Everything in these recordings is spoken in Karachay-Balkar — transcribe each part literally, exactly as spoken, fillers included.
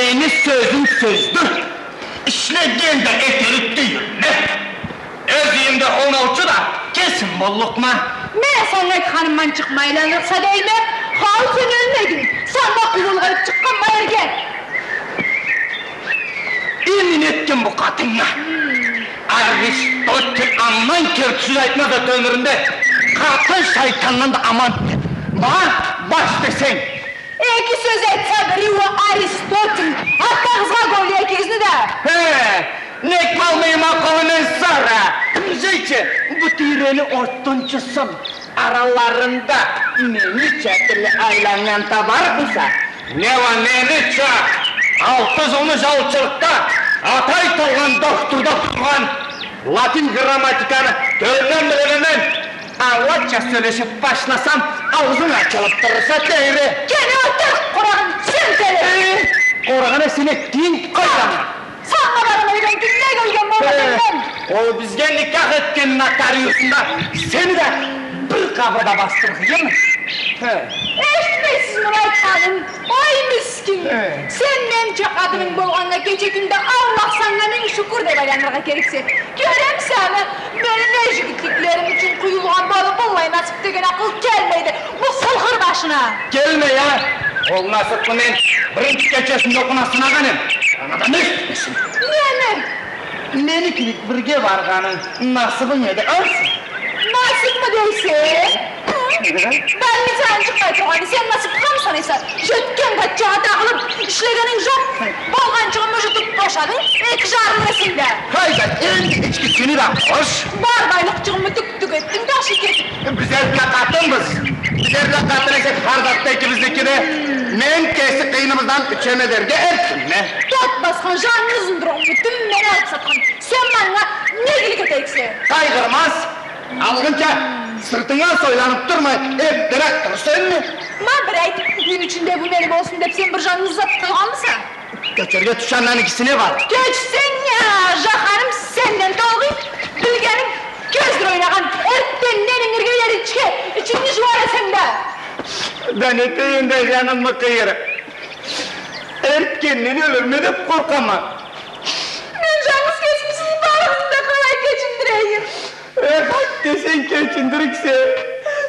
Мени сёзюм сёздю. Ишлеген да этерик тюйюлме. Ёз юйюмде оноучу да кесим боллукъма. Мен санга айтханымдан чыкъма айланырыкъса дейме. Хау, сен ёлмединг. Санга къул болуп чыкъгъанма эрге. Эмин этгенме бу къатыннга. Аристотель андан керти сёз айтмаз эди ёмюрюнде. Къатын шайтандан да аман, деб. Ма, баш десенг. Эки сёз айтса, бири уа Аристотель. Артдагъыгъызгъа гёлле экигизни да. Хе, нек болмайма къолуна сора. Зейчи, бу тийрени ортунчусун. Араларында менича тилли айланнган табарыкъмыса? Не уа менича? Алты зылны жалчылыкъда атай толгъан дохтурда окъугъан, латин грамматиканы тёлюнден билеме мен. Аллача сёлешип башласам, аузунг ачылып турса, тейри. Кел, олтур, къорагъын сен тёле. Э, къорагъын сен этдинг, къойгъанма. Санга бармайгъан кюннге келген болмадым мен. Ол бизге никях этген нотариусунда сени да бир къабырда басдырыргъа. Хе. Эшитмейсиз муну айтханын? Ой, мискин. Хе. Сен менча къатынынг болгъаннга, кече-кюнде Аллах санга минг шукур деп айланыргъа керексе. Кёремисе аны? Мени не жигитликлерим ючюн къуюлгъан болуп, быллай насып деген акъыл келмейди бу сылхыр башына. Келмей а? Ол насыпны мен биринчи кечесинде окъуна сынагъан эм. Аны да не эшитмейсе? Нени? Мени кибик бирге баргъанынг насыбынг эди, ансы. Насыпмы дейсе? Хы? Больницадан чыкъмай тургъанны сен насыпха санайса? Жетген къатчагъа тагъылып, ишлегенинг жокъ. Болгъанчыгъын мыжытып бошадынг, эки жарлы эсинг да. Хайда, энди ичкисини да къош. Бар байлыкъчыгъымы тюк-тюк этдинг, ташып кетип. Биз эртде къатынбыз. Биз эртде къатын эсек, хар зат да экибизники да. Мен кеси къыйыныбыздан ючеме дерге эркинме. Тот басхан жангыз ындырыууму тюбюнден алып сатхан. Сен манга не игилик этериксе? Къайгъырмаз. Алгъынча сыртынга сойланып турмай, эртдерек тур сен да. Ма бир айт, юйню ичинде бу мени болсун деп сен бир жангыз зат къойгъанмыса? Кёчерге тюшгенлени кесине бар. Кёчсенг а, жаханым сенден толгъуй, билгенинг кёздюр ойнагъан, эртденден ингирге дери ичге, ичингни жууар эсенг да. Да не этейим да, жанымы къыйырып. Эртденден ёлюрме деп къоркъама. Мен жангыз кесим сиз барыгъызны да къалай кечиндирейим? Эх, айтды, сен кечиндириксе.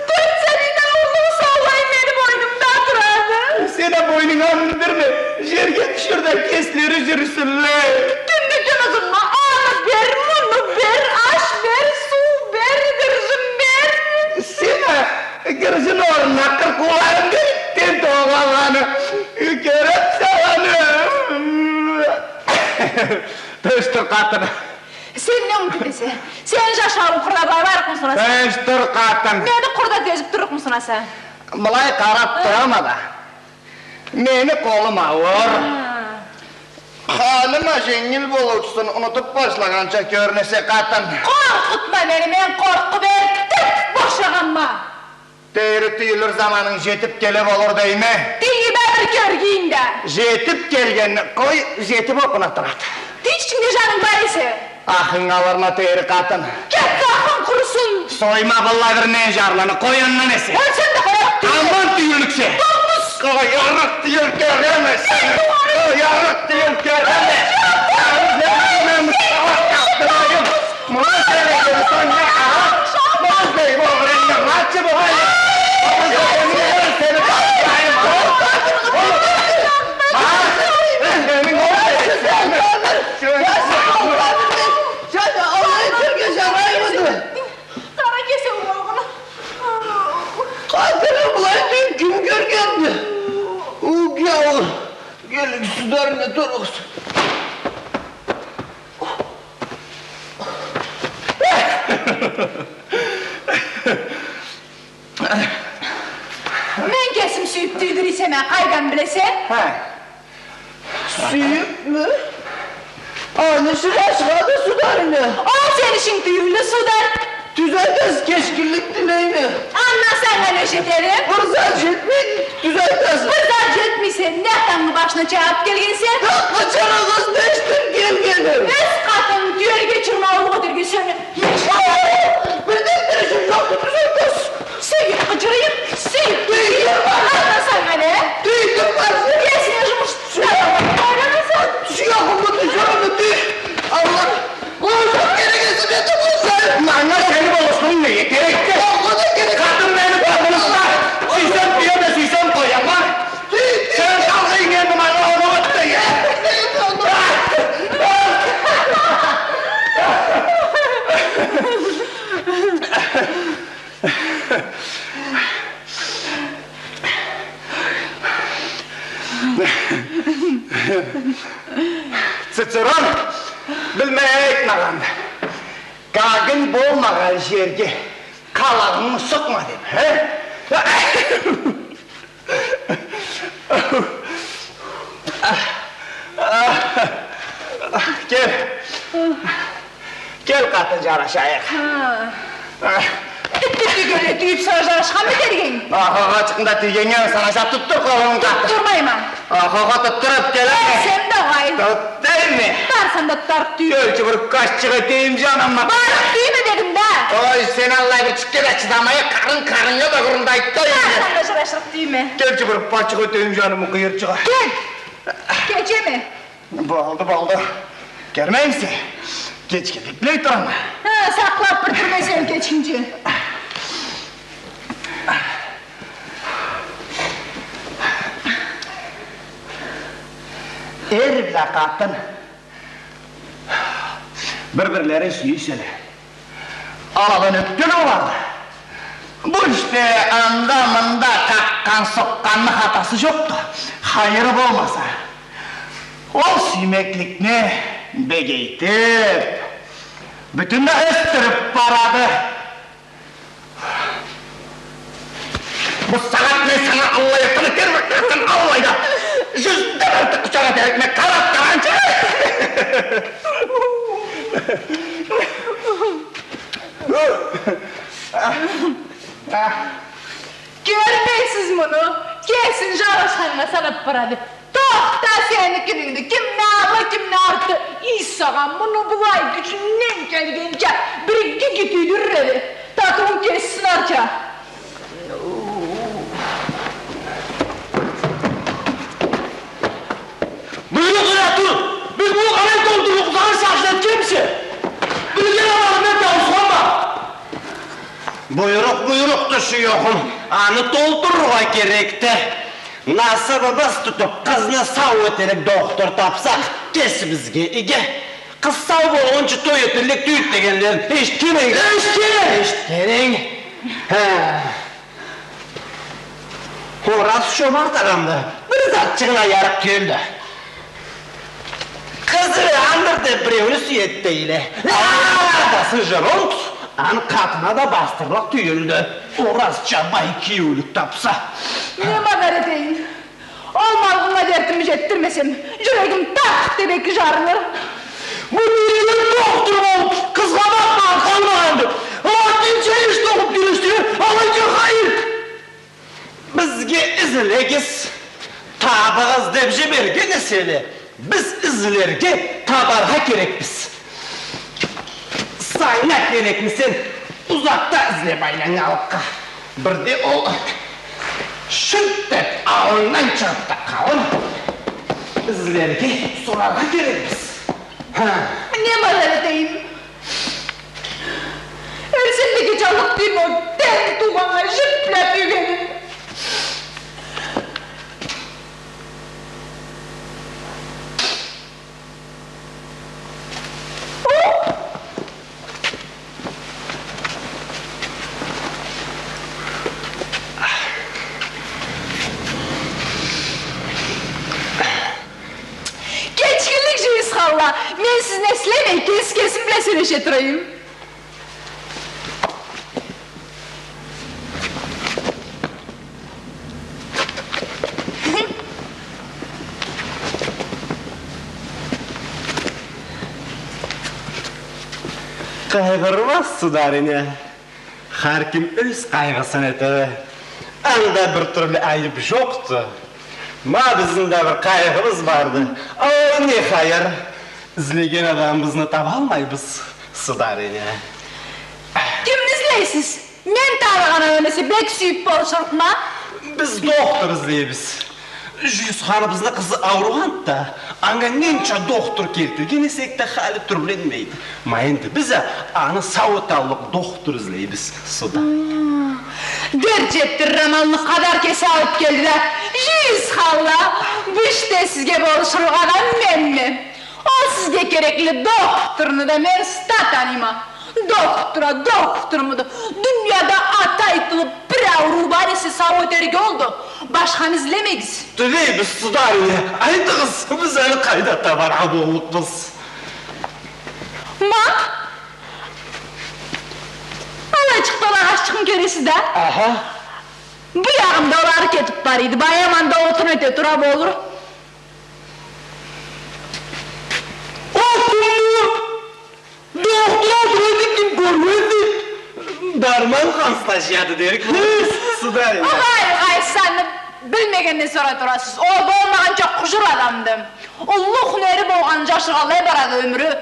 Тёрт сабийни ауырлыгъы саулай мени бойнумда турады. Сен а бойнунга миндирме, жерге тюшюр да, кеслери жюрюсюнле. Кюнню-кюн ызынма, аны бер, муну бер, аш бер, суу бер, гыржын бер. Сен а гыржын орнуна къыркъыуларын бер, тен толгъанланы. Кёремисе аны? Тынч тур, къатын. Сен не умут этесе? Сен жашауунг къурда былай барыкъмы санаса? Тынч тур, къатын. Мени къурда тёзюп турлукъму санаса? Былай къарап турама да. Мени къолум ауур. Ха. Халым а женгил болуучусун унутуп башлагъанча кёрюнесе, къатын. Къоркъутма мени, мен къоркъуп эртден бошагъанма. Тейри, тюйюлюр заманынг жетип келе болур дейме. Тюйюлме, бир кёргюн да. Жетип келгенни къой, жетип окъуна турады. Тынч ичингде жанынг бар эсе. Ахынг алырма, тейри къатын. Кетди ахынг къурусун. Сойма быллай бир нен жарлыны, къой андан эсе. Ёлсем да къоярыкъ тюйюл. Аман тюйюллюксе. Къоярыкъ тюйюл, кёреме сени. Къоярыкъ тюйюл, кёреме. Мен муну сеннге къатдырайым. Муну сеннге, сеннге, а? Муну сеннге, огъурунгу ачы бу, гьали. Огъур сени, сени къатдырайым. А? Сени огъур сени. Къара кесеу болгъуну. Къатыны былай мен ким кёргенди? Угяу. Келигиз, сударыня, туругъуз. Мен кесим сюйюп тюйдюр эсем а, къайдан билесе? Хы. Сюйюпмю? Аны иши башхады, сударыня. Ол сени ишинг тюйюлдю, сударь. Тюз айтасыз, кечгинлик тилейме. Андан санга не жетеди? Бир зат жетмейди, тюз айтасыз. Бир зат жетмейсе, не тангы башына чабып келгенсе? Къычырыгъыз, бешдир келгеним. Ёз къатынынг тюелге чырмаулукъ этерге сени. Бир да бир ишим жокъду, тюз айтасыз. Сюйюп къычырайым, сюйюп тюйдюрюм. Андан санга не? Тюйдюрмезсиз. Кесинге жумуш. Гагынг болмагъан жерге къалагъынгы сокъма деб, хы? Кел. Кел, къатын, жарашайыкъ. Ха. Тикди тюйюлдю, тюйюб сора жарашханмы дерик эдинг? Ахаха, чыкъгъын да тюйгеннге санашаб тутдур къолунгу, къатын. Тутдурмайма. Ахаха, тутдуруб келеме. Э, сен да къой. Тутдурма. Барсам да тарт тюйюл. Келчи, бир къаччыкъ этейим, жаным. Барыб тюйме дедим да. Ой, сен аллай бир тюшге да чыдамай, къарынг къарыннга да къырылдайды да. Барсам да жарашырыкъ тюйме. Келчи, бир къаччыкъ этейим, жанымы къыйырчыгъы. Кел. Кечеме. Болду, болду. Кёрмеймисе? Кечгинлик бла турама. Ха, сакълаб бир турма сен кечгинчи. Эр бла къатын бир-бирлерин сюйселе, аладан ётген болады. Бу ишде анда-мында къакъгъан-сокъгъанны хатасы жокъду. Хайыры болмаса. Ол сюймекликни бегейтиб, бютюн да ёсдюрюб барады. Бу сагъат мен санга аллай ётюрюк этерме, къатын, аллай да. Жюзден артыкъ къучакъ этерикме, къараб къарагъынчы. Кёрмейсиз муну? Кесин жарашханнга санаб барады. Тохта, сени кибикни ким аллы, ким арты. Ий, сагъа, муну былай гюжюнден келгенча бир иги тюйдюрюр эди. Татыуун кеси сынарча. Буйрукъ да тур! Биз муну къалай толтурурукъ, сагъыш этгенмисе? Билген адамынг да тауусханма. Буйрукъ буйрукъду, шуёхум. Аны толтурургъа керекди. Насыбыбыз тутуб, къызны сау этерик дохтур табсакъ, кесибизге иги. Къыз сау болгъунчу той этиллик тюйюлдю дегенлерин эшитгенинг? Эшитгенме? Эшитгенинг? Хы. Ораз Чомарт агъамы бир затчыгъына ярыкъ тюйюлдю. Къызы бла андыр деб биреуню сюеди дейле. Атасы Жеронт аны къатына да басдырырлыкъ тюйюлдю. Оразча бай киеулюк табса. Не мадар этейим? Ол малгъыннга дертими жетдирмесем, жюрегим тарт деб эки жарылыр. Бу биринчи дохтур болуб, къызгъа бакъмай къалмагъанды. Ала ненча иш тохуб кюрешдиле, алайда хайыр. Бизге излегиз, табыгъыз деб жиберген эселе, биз излерге, табаргъа керекбиз. Санга керекни сен узакъда излеб айланнгалыкъгъа. Бирде ол шырт деб аллындан чыгъыб да къалыр. Излерге, сораргъа керекбиз. Ха. Не мадар этейим? Эрсем да кечаллыкъ тюйюлмю ол тенг туугъаннга жип бла тюйгеним. Кечгинлик, жюйюс халла, мен сизни эслемей, кеси кесим бла сёлеше турайым. Къайгъырмаз, сударыня. Хар ким ёз къайгъысын этеди. Анда бир тюрлю айыб жокъду. Ма бизни да бир къайгъыбыз барды. Ол не хайыр? Излеген адамыбызны табалмайбыз, сударыня. Кимни излейсиз? Мен таныгъан адам эсе, бек сюйюб болушурукъма. Биз дохтур излейбиз. Жюйюсханыбызны къызы ауругъанды да, анга ненча дохтур келтирген эсек да, хали тюрленмейди. Ма энди биз а аны сау эталлыкъ дохтур излейбиз, сударыня. Хы. Дерт жетдирир аманлыкъ къадар кеси алыб келди да, жюйюс халла, бу ишде сизге болушурукъ адам менме. Ол сизге керекли дохтурну да мен уста таныйма. Дохтур а дохтурмуду? Дунияда аты айтылыб бир ауруу бар эсе, сау этерге олду. Башханы излемегиз. Тилейбиз, сударыня, айтыгъыз, биз аны къайда табаргъа боллукъбуз? Ма, Кёресиз да? Аха. Бу ягъымда олары кетип бара эди. Баям анда отун эте тура болур. О, ким бу? Дохтур, дохтур, ким кёрмеди? Дарман хан стажияды дерик. Сударыня. Огъай, огъай, сиз аны билмегенден сора турасыз. Ол болмагъанча къужур адамды. Уллу хунери болгъанын жашыргъанлай барады ёмюрю.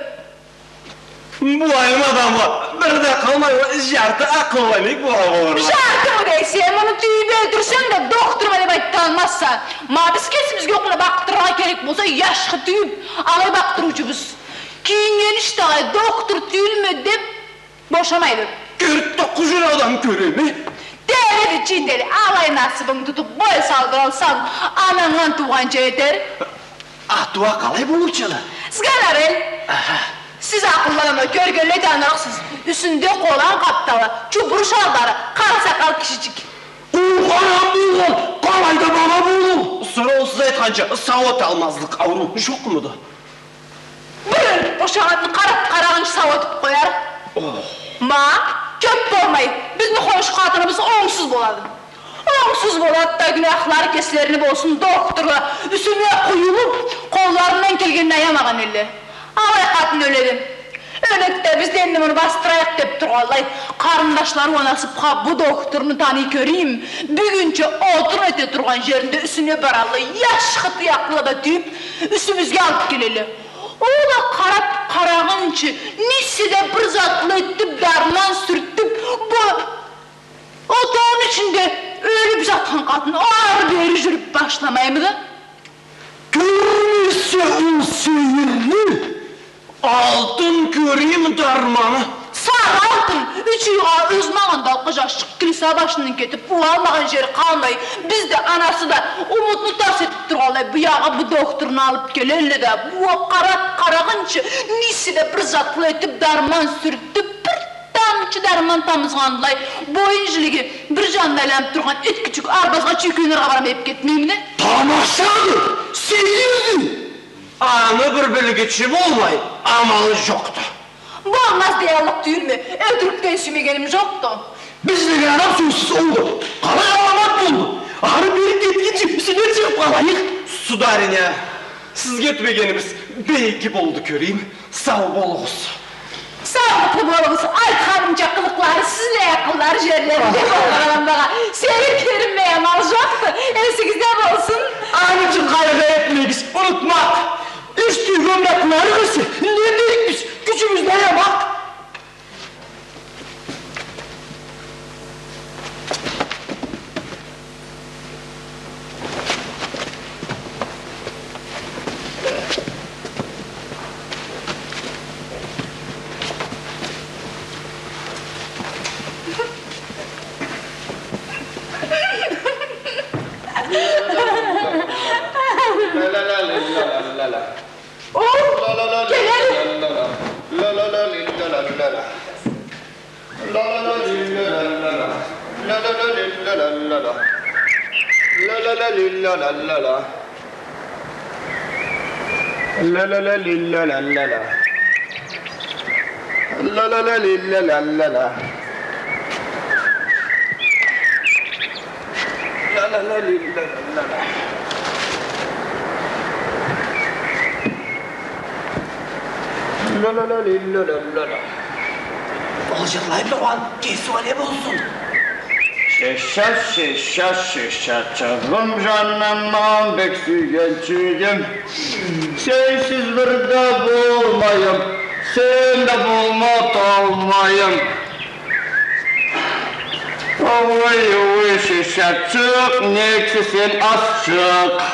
Былайым адамла бир да къалмай, жарты акъыллы эдик, былай болурла. Жартымы дейсе, муну тюйюп ёлтюрсенг да, дохтурма деп айталмазса. Ма биз кесибизге окъуна бакъдырыргъа керек болса, яшхы тюйюп, алай бакъдырыучубуз. Кийиннгени да алай, дохтур тюйюлме деп бошамайды. Кёрдю да, къужур адам кёреме. Дери да, жиндели, алай насыбынгы тутуп, бой салдыралсанг, анангдан туугъанча этер. Атыу а къалай болурча эди? Сгарарель. Аха. Сиз акъыллы адамла, кёргенлей таныгъысыз. Юсюнде къолан къапталы, чубур шалбары, къара сакъал кишичик. Ол къарап болгъан, къалай да бала болур. Сора ол сиз айтханча сауат алмазлыкъ ауруу жокъмуду? Бир ёлюп бошагъанны къарап къарагъынчы сау этип къояр. Ох. Ма, кёп болмай, бизни хоншу къатыныбыз онгсуз болады. Онгсуз болады да, гюнахлары кеслерини болсун, дохтурла юсюне къуюлуп, къолларындан келгенин аямагъан элле. Алай къатын ёледи. Ёледи да, биз да энди муну басдырайыкъ деп тургъанлай, къарындашлары уа насыпха бу дохтурну таный кёрюм, бюгюнча отун эте тургъан жеринде юсюне баралла, яшхы туякъла да тюйюп, юсюбюзге алып келелле. Ол а къарап къарагъынчы, не эсе да бир затла этип, дарман сюртюп, бу отоуну ичинде ёлюп жатхан къатын ары-бери жюрюп башламаймыды? Кёрмесе ол сейирни, алтын кёрюм дарманы. Сары алтын, юч уйгъа ёз магъандалыкъгъа жашчыкъ килиса башындан кетип, ууалмагъан жери къалмай, биз да, анасы да умутну тас этип тургъанлай, буягъы бу дохтурну алып келелле да, бу а къарап къарагъынчы, не эсе да бир затла этип, дарман сюртюп, бир тамчы дарман тамызгъанлай, боюн жилиги бир жанына айланып тургъан иткичик арбазгъа чюйкенирге барама деп кетмеймиди? Тамашады, сейирди. Аны бир билгичи болмай амалы жокъду. Болмаз деяллыкъ тюйюлме, ётюрюкден сюймегеним жокъду. Биз деген адам сёзсюз олду. Къалай аламат болду. Ары-бери кетгинчи юсюне чыгъып къалайыкъ. Сударыня, сиз кетмегенибиз бек иги болду, кёрюм. Сау болугъуз. Саулукълу болугъуз. Айтханымча, къылыкълары сизлей акъыллары жерлеринде болгъан адамлагъа сейир кёрюнмей амал жокъду. Эсигизде болсун. Аны ючюн къайгъы этмегиз, унутмакъ. Юч тюйге бла къурарыкъ эсе, не дейик биз, кючюбюзню аямакъ. Ол келеди. Ол жырлай тургъан кеси уа не болсун? Шешат, шешат, шешатчыгъым, жаным, бек сюйгенчигим. Сенсиз бир да болмайым, сен да болма талмайым. Ой, ой, шешатчыкъ, нек сен азчыкъ.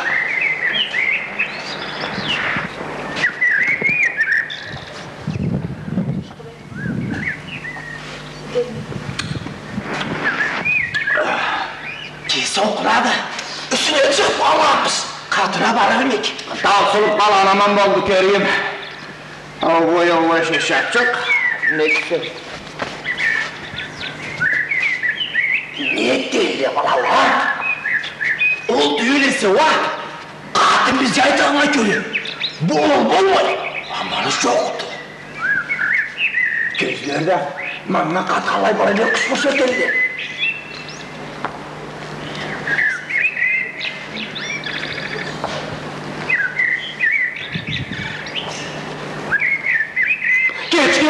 Кеси окъунады. Юсюне чыгъып къалгъанбыз. Къатына барыр эдик. Таусулуп къалгъан аман болду, кёрюм. Ой, ой, шешатчыкъ. Нек сен? Не этелле былала? Ол тюйюл эсе уа, къатын бизге айтханнга кёре, бу ол болмай амалы жокъду. Кёзлери да манга къатханлай, былай бир къыш-къыш этелле.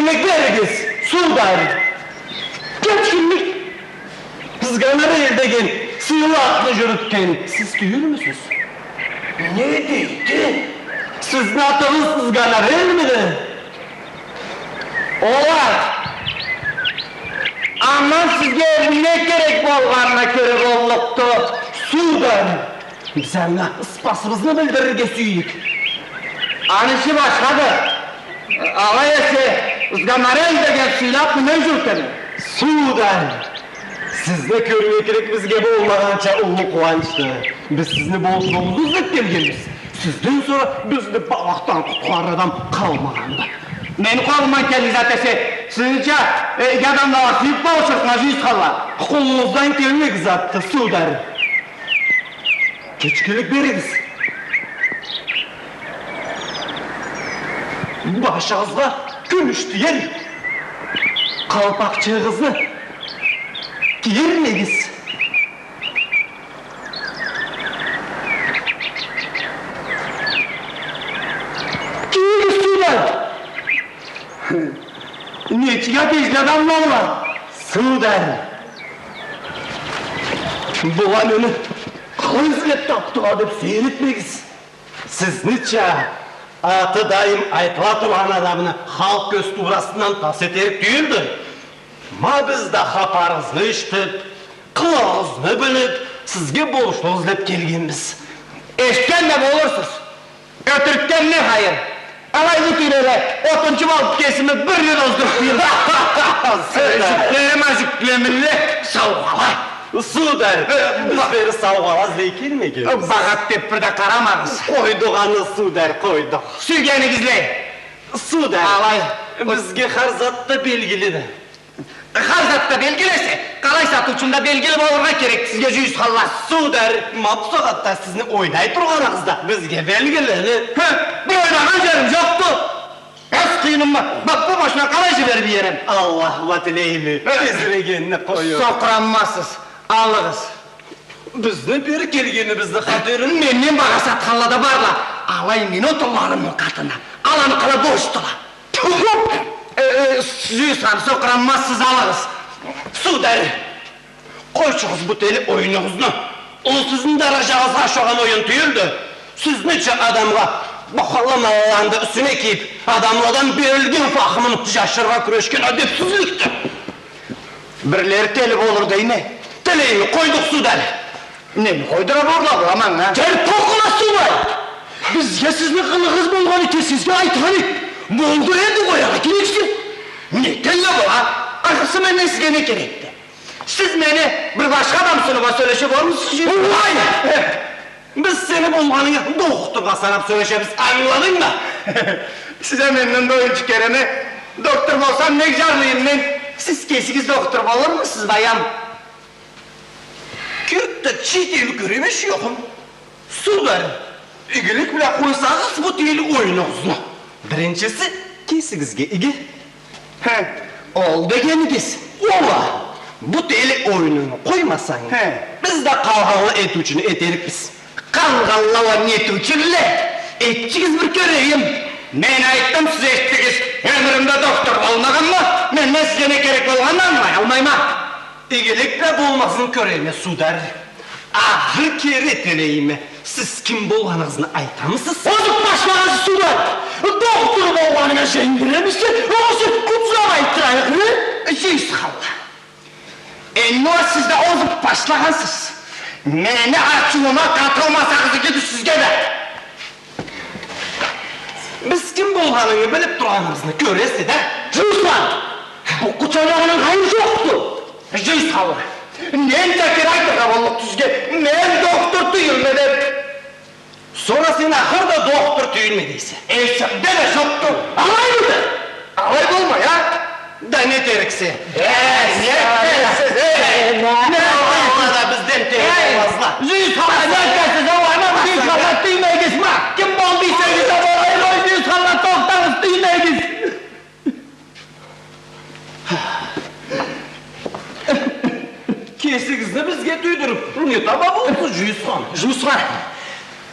Кечгинлик беригиз, сударь. Кечгинлик. Сгонорел деген сыйлы атны джюрютген сиз тюйюлмюсюз? Не дейди? Сизни атыгъыз Сгонорелмиди? Ол ат. Андан сизге не керек болгъанына кёре боллукъду, сударь? Биз анга ыспасыбызны билдирирге сюйдюк. Аны иши башхады. Алай эсе, Сгонорел деген сыйлы атны мен джюрютеме. Сударь, сизни кёрмеклик бизге болмагъанча уллу къууанчды. Биз сизни болушлугъугъузну излеп келгенбиз. Сизден сора бизни балахдан къутхарыр адам къалмагъанды. Мени къолумдан келлик зат эсе, сизнича, э, иги адамлагъа сюйюп болушурсуз, джюйюс ханла. Къолугъуздан келлик затды, сударь. Кечгинлик беригиз. Башыгъызгъа кюмюш тиер къалпакъчыгъыгъызны кийирмегиз. Кийигиз, сударь! Нечик атеджли адамла ала, сударь! Была мени къалай излеп тапдыла деп сейир этмегиз. Сизнича, аты дайым айтыла тургъан адамны халкъ кёз туурасындан тас этерик тюйюлдю. Ма биз да хапарыгъызны эшитип, къылыгъыгъызны билип, сизге болушлукъ излеп келгенбиз. Эшитген да болурсуз. Ётюрюкден не хайыр? Алай бу тюйледе отунчу болуп кесими бир джыл оздуруп къояйым. Сен да. Жюклерим а жюклеминле, саугъала. Сударь, э, биз ба- бери саугъала излей келмегенбиз. Багъат деп бир да къарамагъыз. Къойдукъ аны, сударь, къойдукъ. Сюйгенигизлей. Сударь, алай, бизге хар зат да белгилиди. Хар зат да белгили эсе, къалай сатыучун да белгили болургъа керекди сизге, жюйюс ханла. Сударь, ма бусагъатда сизни ойнай тургъаныгъыз да бизге белгилиди. Хы, бир ойнагъан жерим жокъду. Аз къыйынымы, бу башына къалай жиберип иерем? Аллах уа тилейме, тезирегенни къоюп. Сокъуранмазсыз, алыгъыз. Бизни бери келгенибизни хатерин. Менден багъа сатханла да барла. Алай мени отунларымы къатына. Аланы къала бошдула. Тьфу! Э, э, жюйюс хан, сокъуранмазсыз, алыгъыз. Сударь, къойчугъуз бу тели оюнугъузну. Ол сизни даражагъызгъа ушагъан оюн тюйюлдю. Сизнича адамгъа бу халла малланы да юсюне кийип, адамладан берилген фахмын жашырыргъа кюрешген адепсизликди. Бирлери тели болур дейме. Тилейме, къойдукъ, сударь. Нени къойдура барла была манга? Жер токъуна, сударь! Бизге сизни къылыгъыз болгъан экен, сизге айтхан эдик. Болду энди, къояргъа керексиз. Не этелле была? Ахырсы, менден сизге не керекди? Сиз мени бир башха адам сыныб а сёлеше болурмусуз, жюйюс? Угъай! Биз сени болгъанынгы дохтургъа санаб сёлешебиз, ангыладынгмы? Сиз а менден да оюнчу кереме. Доктор болсам, нек жарлыйым мен? Сиз кесигиз доктор болурмусуз, баям? Керти да чий тели кёреме, шуёхум. Сударь, игилик бла къойсагъыз бу тели оюнугъузну. Биринчиси, кесигизге иги. Хе, ол дегенигиз. Уа, бу тели оюнуну къоймасанг, хе, биз да къалгъанла этиучюню этерикбиз. Къалгъанла уа не этиучюлле? Этчигиз бир кёрейим. Мен айтдым, сиз эшитдигиз. Ёмюрюмде доктор болмагъанма, менден сизге не керек болгъанын ангылаялмайма. Игилик бла болмазын кёрейме, сударь. Ахыр кере тилейме, сиз ким болгъаныгъызны айтамысыз? Озуб башлагъансыз, сударь! Доктор болгъанынга женгиремисе, огъесе къутсураб айтдырайыкъ, э? Жюйюс ханла. Энди уа сиз да озуб башлагъансыз. Мени ачыуума къатылмасагъыз игиди сизге да. Биз ким болгъанынгы билиб тургъаныбызны кёресе да. Жюйюс хан! Бу къучанагъындан хайыр жокъду. Жюйюс ханла, ненча кере айтыргъа боллукъду сизге, мен доктор тюйюлме деб. Сора сен ахырда доктор тюйюлме дейсе. Эсимде да жокъду. Алаймыды? Алай болмай, а? Да не этериксе? Эй, не этериксиз, эй? Не этериксиз? Алай да бизден тери болмазла. Жюйюс ханла, не этериксиз? Алай, ма, жюйюс ханла, тиймегиз, ма! Ким бол дейсегиз да болур, эй, жюйюс ханла, тохтагъыз, тиймегиз! Кесигизни бизге тюйдюрюб, не таба болурсуз, жюйюс хан? Жюйюс хан,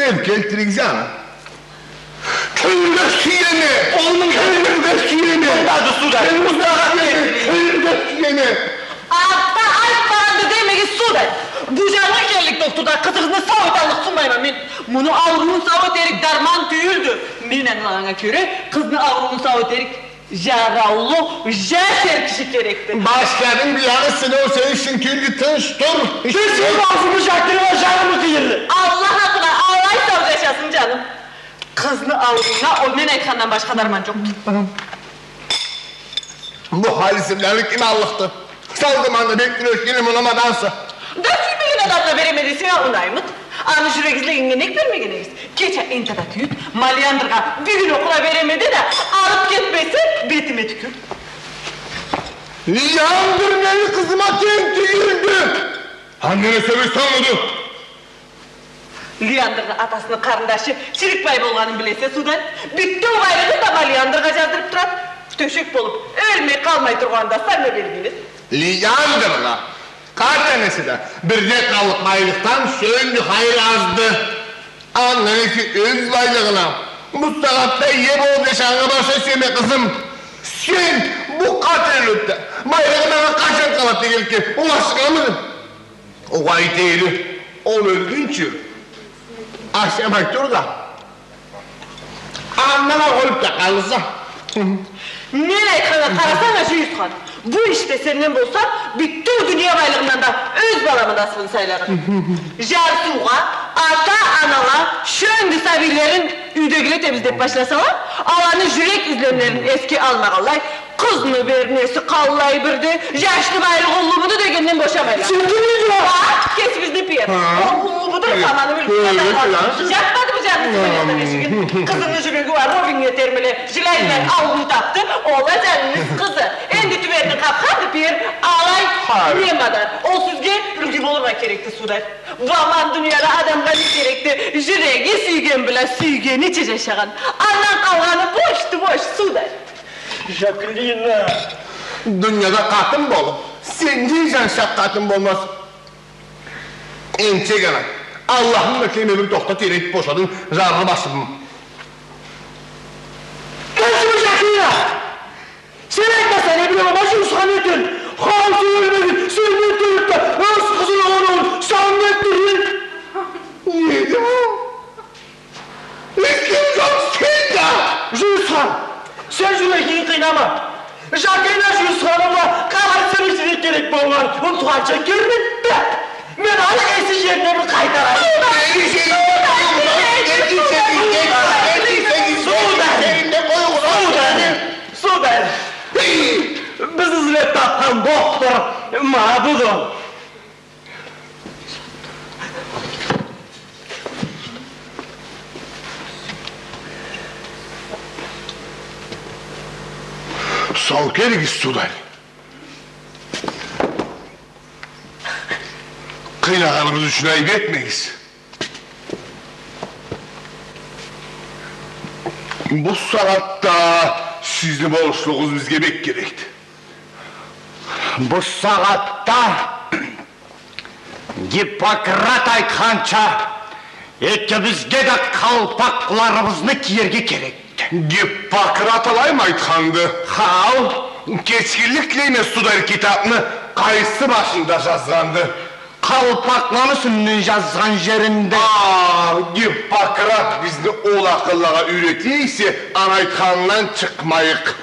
Сен келтиригиз аны. Кёлюрге сюеме! Ол мынга кёлюрге сюеме! Мындады, сударь. Кёлюрге сюеме! Кёлюрге сюеме! Артда айтмагъанды демегиз, сударь! Бу джангы келлик дохтурда къызыгъызны сау эталлыкъ сунмайма мен. Муну ауруун сау этерик дарман тюйюлдю. Мен ангылагъаннга кёре, къызны ауруун сау этерик джараулу, джаш эр киши керекди. Башладынг биягъы сен, ол сени ишинг тюйюлдю, тынч тур. Сен аузунгу джапдырма, джанымы къыйырды. Аллах атына, алай сау джашасын, джаным. Къызны аурууна ол мен айтхандан башха дарман джокъду. Бу халисирлени ким аллыкъды? Сау заманда бек тюйюлгенле муну мадаса. Да сюймеген адамгъа береме десенг а унаймыд? Аны джюрек излегеннге нек бермеген эдигиз? Кече энтта да тюйюп, Малиандргъа бюгюн окъуна береме де да, алып кетмесе, бетиме тюкюр. Лиандр мени къызыма тенг тюйюлдю. Аны не себеб саумуду? Лиандрны атасыны къарындашы Чирикбай болгъанын билесе, сударь. Бютеу байлыгъын да Малиандргъа джаздырып турады. Тёшек болуп, ёлмей къалмай тургъаны да сагъа белгили. Лиандргъа, къарт энесе да, бирде къаллыкъ байлыкъдан шёндю хайыр азды. Андан эсе ёз байлыгъына бусагъатда ие болуп джашагъаннга барса сюеме, къызым. Сен бу къарт ёлюп да, байлыгъы манга къачан къалады дегенликге улашханмыды? Огъай, дейди, ол ёлгюнчю ашамай тур да, андан а ёлюп да къалырса. Мен айтханнга къарасанг а, Джюйюсхан, бу ишде сенден болса, бютеу дуния байлыгъындан да ёз баламы да асылын сайларыкъ. Джарсыугъа, ата-анала шёндю сабийлерин юйдегиле тебиз деп башласала, аланы джюрек излемлерин эсге алмагъанлай, къызны бернеси къаллай бирди, джашны байлыгъы уллумуду дегенден бошамайла. Сен ким эдинг? Ха, кесибизни пиер. Ха. Ол уллумуду, ха, ма аны мюлкюн атайла. Джапмадымы джангыз сыгъыныкъдан эшигин? Къызыны джюреги уа ровень этермеле, джылай-джылай ауруну тапды, ол а джангыз къызы. Энди тюберин къапханды пиер, алай, не мадары. Ол сизге юлгю болургъа керекди, сударь. Бу аман дунияда адамгъа не керекди? Джюреги сюйген бла сюйгенича джашагъан. Андан къалгъаны бошду, бош, сударь. Жаклина! Дунияда къатын болуп, сендей джаншакъ къатын болмаз. Энчи, къара, Аллахым да кеме бир тохта, тийлетип бошадынг, жарлы башымы. Къызмы, Жаклина? Сен айтмасанг, не билем, ма Жюйюсхан этер. Хау, сен ёлмегин, сенден тюйюп да ёз къызын, оноуун сагъынып тургъан. Неди ол? Эсинг джокъ сени да! Жюйюсхан, сен джюрегинги къыйнама. Жаклина Жюйюсханны къабыр сыры ичинде керек болгъан унутханча кёрмеди да. Мен аны эси джерине бир къайтарайым. Мени джеримде къоюгъуз, эки джеримде, эки джеримде къоюгъуз. Сударь! Сударь! Сударь! Биз излеп тапхан дохтур ма буду. Сау келигиз, сударь. Къыйнагъаныбыз ючюн айып этмегиз. Бу сагъатда сизни болушлугъугъуз бизге бек керекди. Бу сагъатда Гиппократ айтханча, экибизге да къалпакъларыбызны киерге керекди. Гиппократ алаймы айтханды? Хау. Кечгинлик тилейме, сударь, китапны къайсы башында жазгъанды? Къалпакъланы юсюнден жазгъан жеринде. А, Гиппократ бизни ол акъыллагъа юйрете эсе, аны айтханындан чыкъмайыкъ.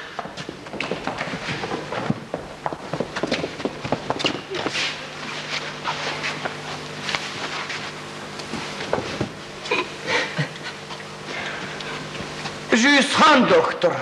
Жюйюсхан дохтур,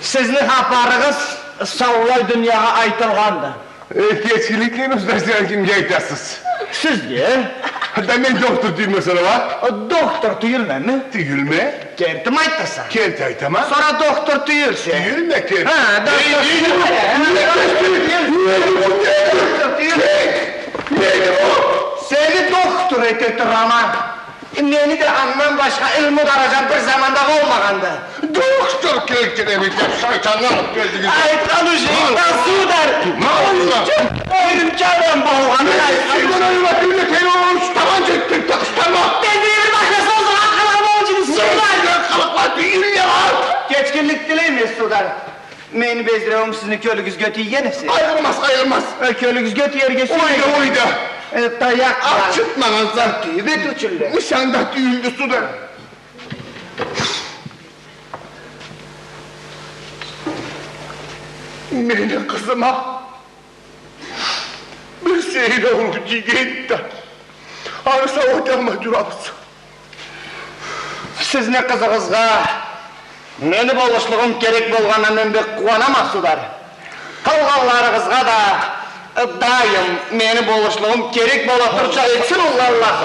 сизни хапарыгъыз саулай дуниягъа айтылгъанды. Э, кечгинлик тилейме, устаз, сиз кимге айтасыз? Сизге. Да мен дохтур тюйюлме сора, а? Дохтур тюйюлмеми? Тюйюлме. Кертими айтаса? Керти айтама. Сора дохтур тюйюлсе? Тюйюлме, керти. Ха, дохтур тюйюлме. Сени дохтур эте турама. Мени да андан башха илму даражам бир заманда болмагъанды. Доктор келтиреме деп шайтанны алып келдигиз. Айтхан ушуну, сударь. Ма, ма. Оюмча адам болгъанын айтхан. Мен сени оюма тюйюлдю, сени оюмча таман жетдим, тагъыштама. Мен бир башха сёз къалгъан болчу, сударь. Мен къалгъан тюйюлдю. Кечгинлик тилейме, сударь. Мени бездиреуюм сизни кёлюгюзге тийген эсе. Къайгъырмаз, къайгъырмаз. Э, кёлюгюзге тиерге сюймейме. Ойда, ойда. Э, таякъ бар. Ачытмагъан зат. Бет учунда. Мышанда тюйюлдю, сударь. Мени къызыма бир сейир ауруу тийгенди да, аны сау эталмай турабыз. Сизни къызыгъызгъа мени болушлугъум керек болгъанына мен бек къууанама, сударь. Къалгъанларыгъызгъа да дайым мени болушлугъум керек бола турча этсин, уллу Аллах.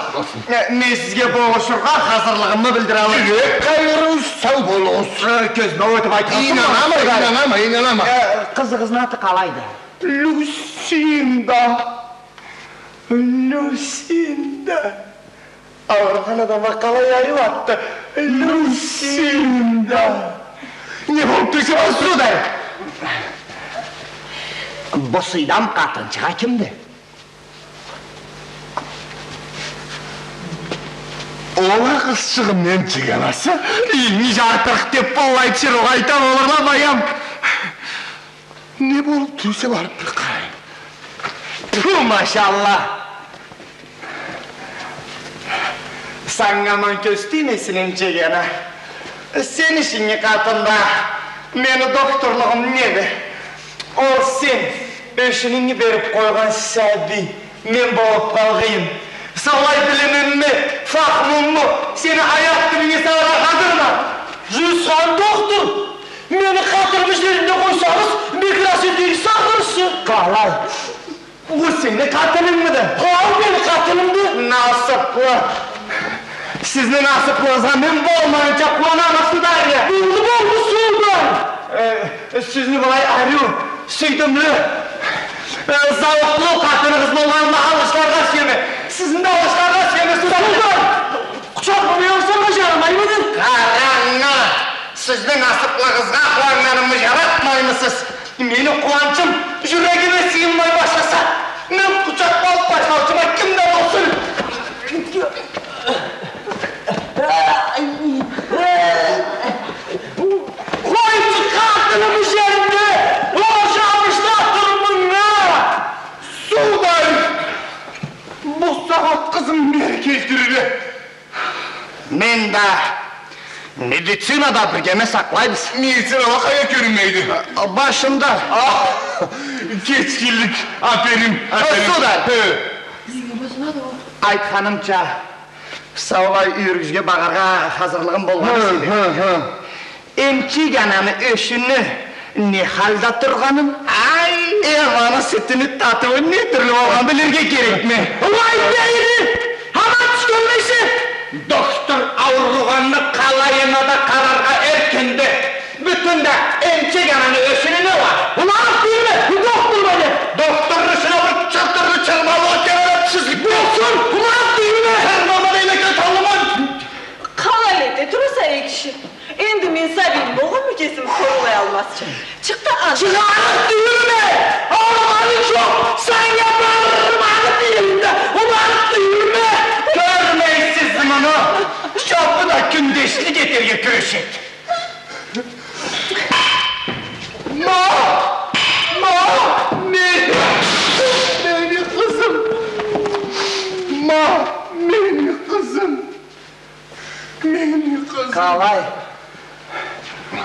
Э, мен сизге болушургъа хазырлыгъымы билдираллыкъма. Жюрек къайгъырыгъыз, сау болугъуз. Э, кёзмау этип айтхан. Ийнанама, сударь. Ийнанама, ийнанама. Э, къызыгъызны аты къалайды? Люсинда. Люсинда. Ауругъан адамгъа къалай ариу атды. Люсинда. Не болуп турса, сударь? Бу сыйдам къатынчыкъ кимди? Ол а къызчыгъымны эмчек анасы. Илми жартырыкъ деп боллай чырукъ айта болурла, баям. Не болуп турса, барып бир къарайым. Тьфу, машалла! Санга аман кёз тиймесин, эмчек ана. Сен ишинги къатында мени докторлугъум неди? Ол сен ёшюнюнги берип къойгъан сабий. Мен болуп къалгъыйым. Саулай билимимми, фахмумму сени аят тилинге салыргъа хазырма. Жюсхан доктор, мени къатырымы жеринде къойсагъыз, бек ырас этериксиз ахырысы. Къалай? Бу сени къатынынгмыды? Хау, мени къатынымды. Насыплы. Сизни насыплыгъызгъа мен болмайынча къууанама, сударыня. Болду, болду, сударь. Э, Сизни былай ариу, сюйдюмлю, э, зауукълу къатыныгъыз болгъанына алгъышларгъа сюеме. Сизни да алгъышларгъа сюеме, сударь. Сударь! Къучакъламай алсанг, жарамаймыды? Къарангы, сизни насыплыгъызгъа къууаннганымы жаратмаймысыз? Мени къууанчым жюрегиме сыйынмай башласа, мен къучакълап башлаучума ким да болсун. Къойчу къатыны бу жерде, ожабышда тур мында. Сударь, бу сагъат къызым бери келтириле. Мен да, медицина да биргеме сакълайбыз. Медицина алай къайда кёрюнмейди? Башында. А, кечгинлик, аперим, аперим. Сударь. Хы. Айтханымча, саулай юйюрюгюзге багъаргъа хазырлыгъым болгъан эсе. Хы, хы, хы. Эмчек ананы ёшюню не халда тургъанын, ай, эм аны сютюню татыуу не тюрлю болгъанын билирге керекме. Уай, бери! Аман тюшгенмисе! Доктор ауругъанны къалайына да къараргъа эркинди. Бютюн да эмчек ананы ёшюню не уа? Уланып тюйюлме, бу доктор бла не? Докторну ишине бир чыртырлы чырмалыгъы кёре да тюшюрюк. Болсун, уланып тюйюлме! Чырмама дейме, кёталлыман! Къалай эте тураса, эй киши? Энди мен сабийим болгъанмы кесим сорулай алмазча? Чыкъ да, ан- Чыгъарып тюйюлме! Ауругъаным жокъ! Санга барырым аны тюйюлме! Уланып тюйюлме! Кёрмейсиз муну? Жокъ, бу да кюндешлик этерге кюрешеди. Ма! Ма! Мени, мени къызым! Ма! Мени къызым! Мени къызым! Къалай?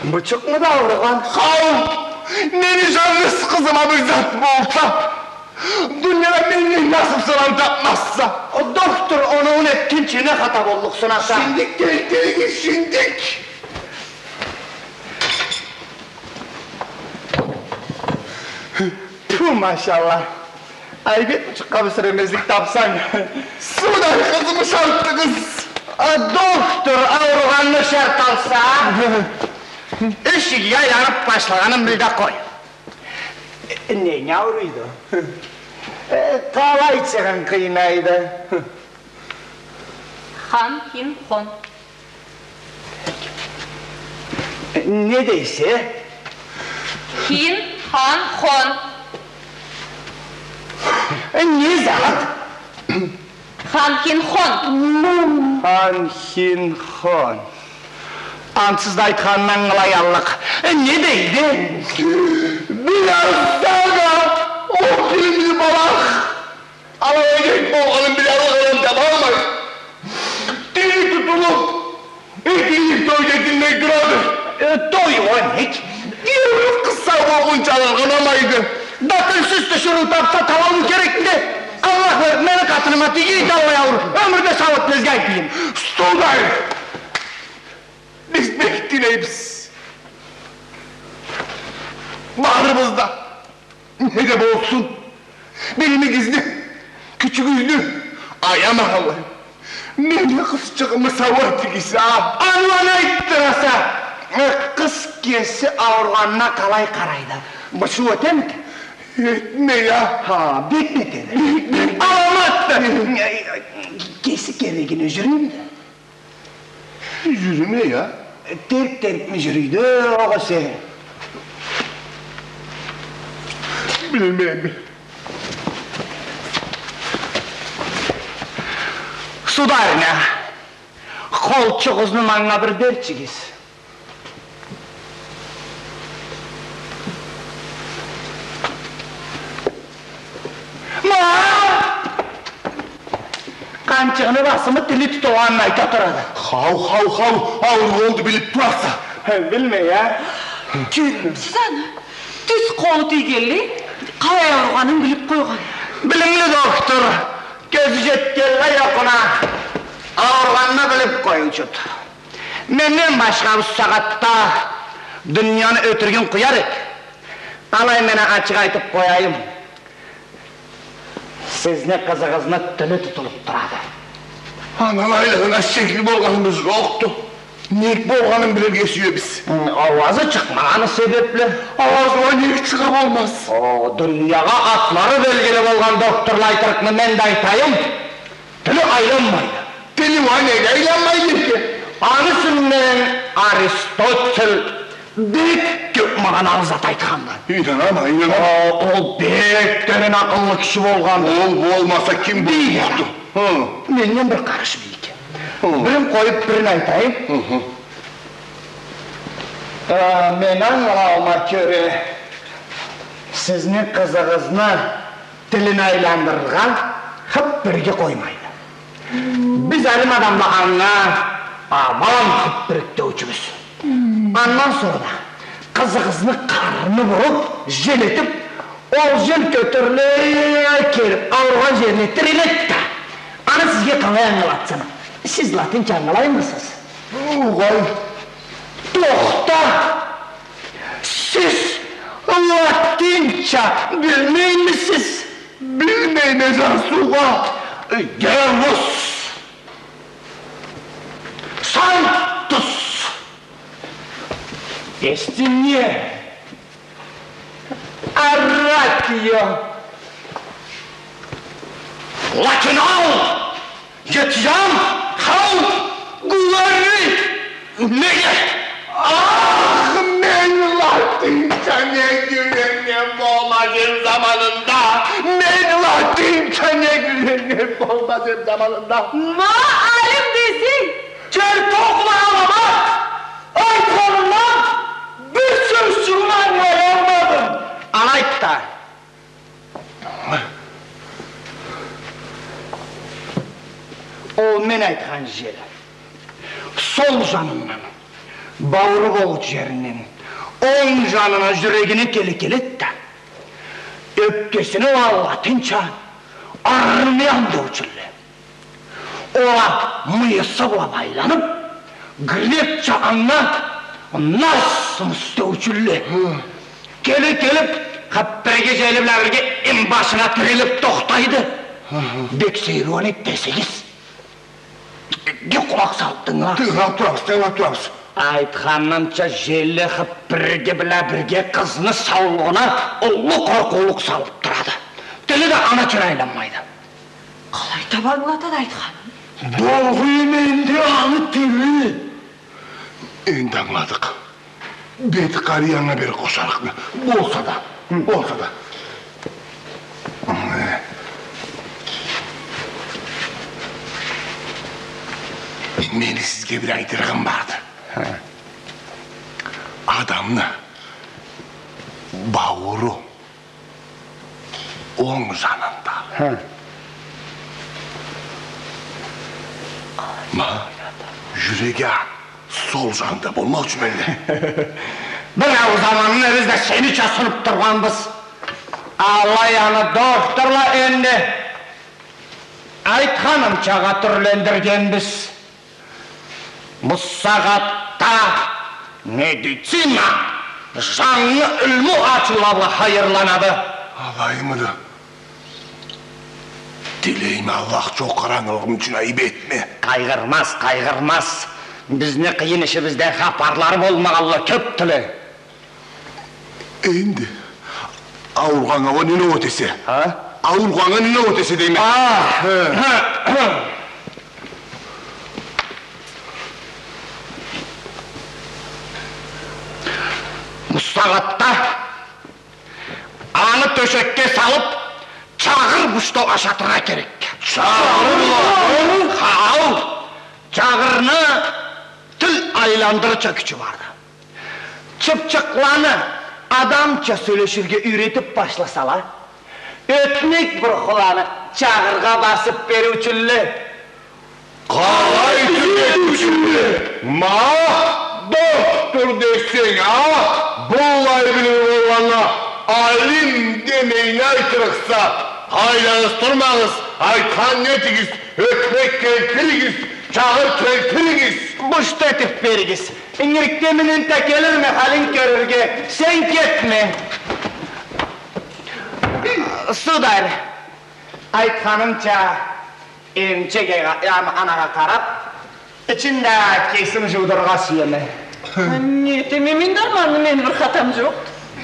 Бучукъмуду да ауругъан? Хау! Мени жангыз къызыма бир зат болса, дунияда менден насыпсыз адам тапмазса. О, доктор, оноуун этгинчи не хата боллукъсун, ата? Шиндик келтиригиз, шиндик! Тьфу, машалла. Айбет бучукъгъа бир сюремезлик тапсанг. Сударь, къызымы ышартдыгъыз. А, доктор ауругъанны ышарталса, эшигиге айланып башлагъанын бил да къой. Э, ненг ауруйду? Э, къалайчыгъын къыйнайды? Хан, хин, хон. Не дейсе? Хин, хан, хон. Не зат? Хан, хин, хон. Хан, хин, хон. Ансыз да айтханындан къалайаллыкъ. Не дейди? Бир аз да ол тилимни балах. Алай эдик, болгъанын бир алгъанын табалмай. Тили тутулуп, эки йыл той этилмей турады. Э, той о нек? Кийиуюп къысха болгъунча алгъанамайды. Да тилсиз тиширыу тапса, табалмы керекди? Аллах берип, мени къатыныма тиги, да алай ауур ёмюрде сау этмезге айтайым. Сударь, биз бек тилейбиз. Барыбыз да. Не да болсун, билимигизни, кючюгюзню аямагъанлай. Мени къызчыгъымы сау этигиз, а? Аны, аны айтдыраса. Э, къыз кеси ауругъанына къалай къарайды? Бушуу этемиди? Этмей, а? Ха, бек бетер. Бек, бек. Аламатды. Э, кеси керегине жюрюймюдю? Жюрюмей, а? Терк-теркми жюрюйдю огъесе? Билмейме. Сударыня, къолчугъузну манга бир берчигиз. Ма! Къанчыгъыны басымы, тили тутулгъанын айта турады. Хау, хау, хау, ауур болду, билип тураса. Билмей, а? Кёрюмсюз аны. Тюз къолу тийгенлей, къалай ауругъанын билип къойгъан. Билимли доктор, кёзю жетгенлей окъуна, ауругъанын билип къоюучуду. Менден башха бусагъатда дунияны ётюрюгюн къуяр эди. Алай, мен ачыкъ айтып къояйым. Сизни къызыгъызны тили тутулуп турады. Андан айлыгъына шекли болгъаныбыз жокъду. Нек болгъанын билирге сюебиз. Хы, ауазы чыкъмагъаны себепли. Ауазы уа нек чыгъа болмаз? О, дуниягъа атлары белгили болгъан докторла айтырыкъны мен да айтайым. Тили айланмайды. Тили уа нек айланмайды экен? Аны юсюнден Аристотель бек кёп магъаналы зат айтханды. Ийнанама, ийнанама. О, ол бек терен акъыллы киши болгъанды. Ол болмаса ким болурду? Хы. Менден бир къарыш бийик. Хы. Бирин къоюп, бирин айтайым. Хы-хы. Э, мен ангылаума кёре, сизни къызыгъызны тилин айландырыргъа хып бирге къоймайды. Биз алим адамла анга аман хып бирик деучюбюз. Андан сора да къызыгъызны къарнын буруп, жел этип, ол жел кётюрюле келип, ауругъан жерине тиреледи да. Аны сизге къалай ангылатсын? Сиз латынча ангылаймысыз? Угъай. Тохта! Сиз латынча билмеймисиз? Билмейме, жан суугъа. Гелус. Сантус. Эстинье. Арратио. Латинал. Етям, хау, гулари, неге? Ах, мен латынча нек юйреннген болмаз эм заманында! Мен латынча нек юйреннген болмаз эм заманында! Ма, алим десенг! Чертёхлы аламат! Айтханындан бир сёзчюгюн ангылаялмадым! Алайды да. Ол мен айтхан жел. Сол жанындан, баууру болуучу жеринден, онг жанына, жюрегине келе келеди да, ёпкесине уа латынча армиан деучюлле. Ол а мыйысы бла байланып, грекча анга насмус деучюлле. Хы. Келе келип, хаппирге жели бла бирге имбашына тирелип тохтайды. Хы-хы. Бек сейир уа, нек десегиз. Бек къулакъ салып тынгыларсыз. Тынгылап турабыз, тынгылап турабыз. Айтханымча, жели хаппирге бла бирге къызны саулугъуна уллу къоркъуулукъ салып турады. Тили да аны ючюн айланмайды. Къалай таб ангылатады айтханын? Болгъу эди энди аны тили. Энди ангыладыкъ. Бети къарыйгъаннга бери къошарыкъды. Болса да, болса да. Мени сизге бир айтырыгъым барды. Хы. Адамны баууру онг жанында. Хы. Ма, жюреги а сол жанында болмаучуму энди? Бир ауз аманны биз да сенича сунуп тургъанбыз. Алай аны дохтурла энди айтханымчагъа тюрлендиргенбиз. Бусагъатда медицина жангы илму ачыула бла хайырланады. Алаймыды? Тилейме, Аллах, джокъ къарангылыгъым ючюн айып этме. Къайгъырмаз, къайгъырмаз. Бизни къыйын ишибизден хапарлары болмагъанла кёпдюле. Энди ауругъаннга не ноут эсе? А? Ауругъаннга не ноут эсе дейме. А! Хы. Бусагъатда аны тёшекге салып, чагъыр бушта ашатыргъа керек. Чагъыр бла? Хау! Чагъырны тил айландырырча кючю барды. Чыпчыкъланы адамча сёлеширге юйретип башласала, ётмек бурхуланы чагъыргъа басып бериучюлле. Къалай тюзетиучюлле? Ма, дохтур десенг а, быллай билими болгъаннга алим демейин айтырыкъса. Айланыштырмагъыз, айтханын этигиз, ётмек келтиригиз, чагъыр келтиригиз. Бушта этип беригиз. Ингирликде минута келирме халин кёрюрге, сен кетме. Сударь, айтханымча, эмчек ана-, анагъа къарап, ичин да кесим жуудургъа сюеме. Не этеме мен дарманны, мени бир хатам жокъду.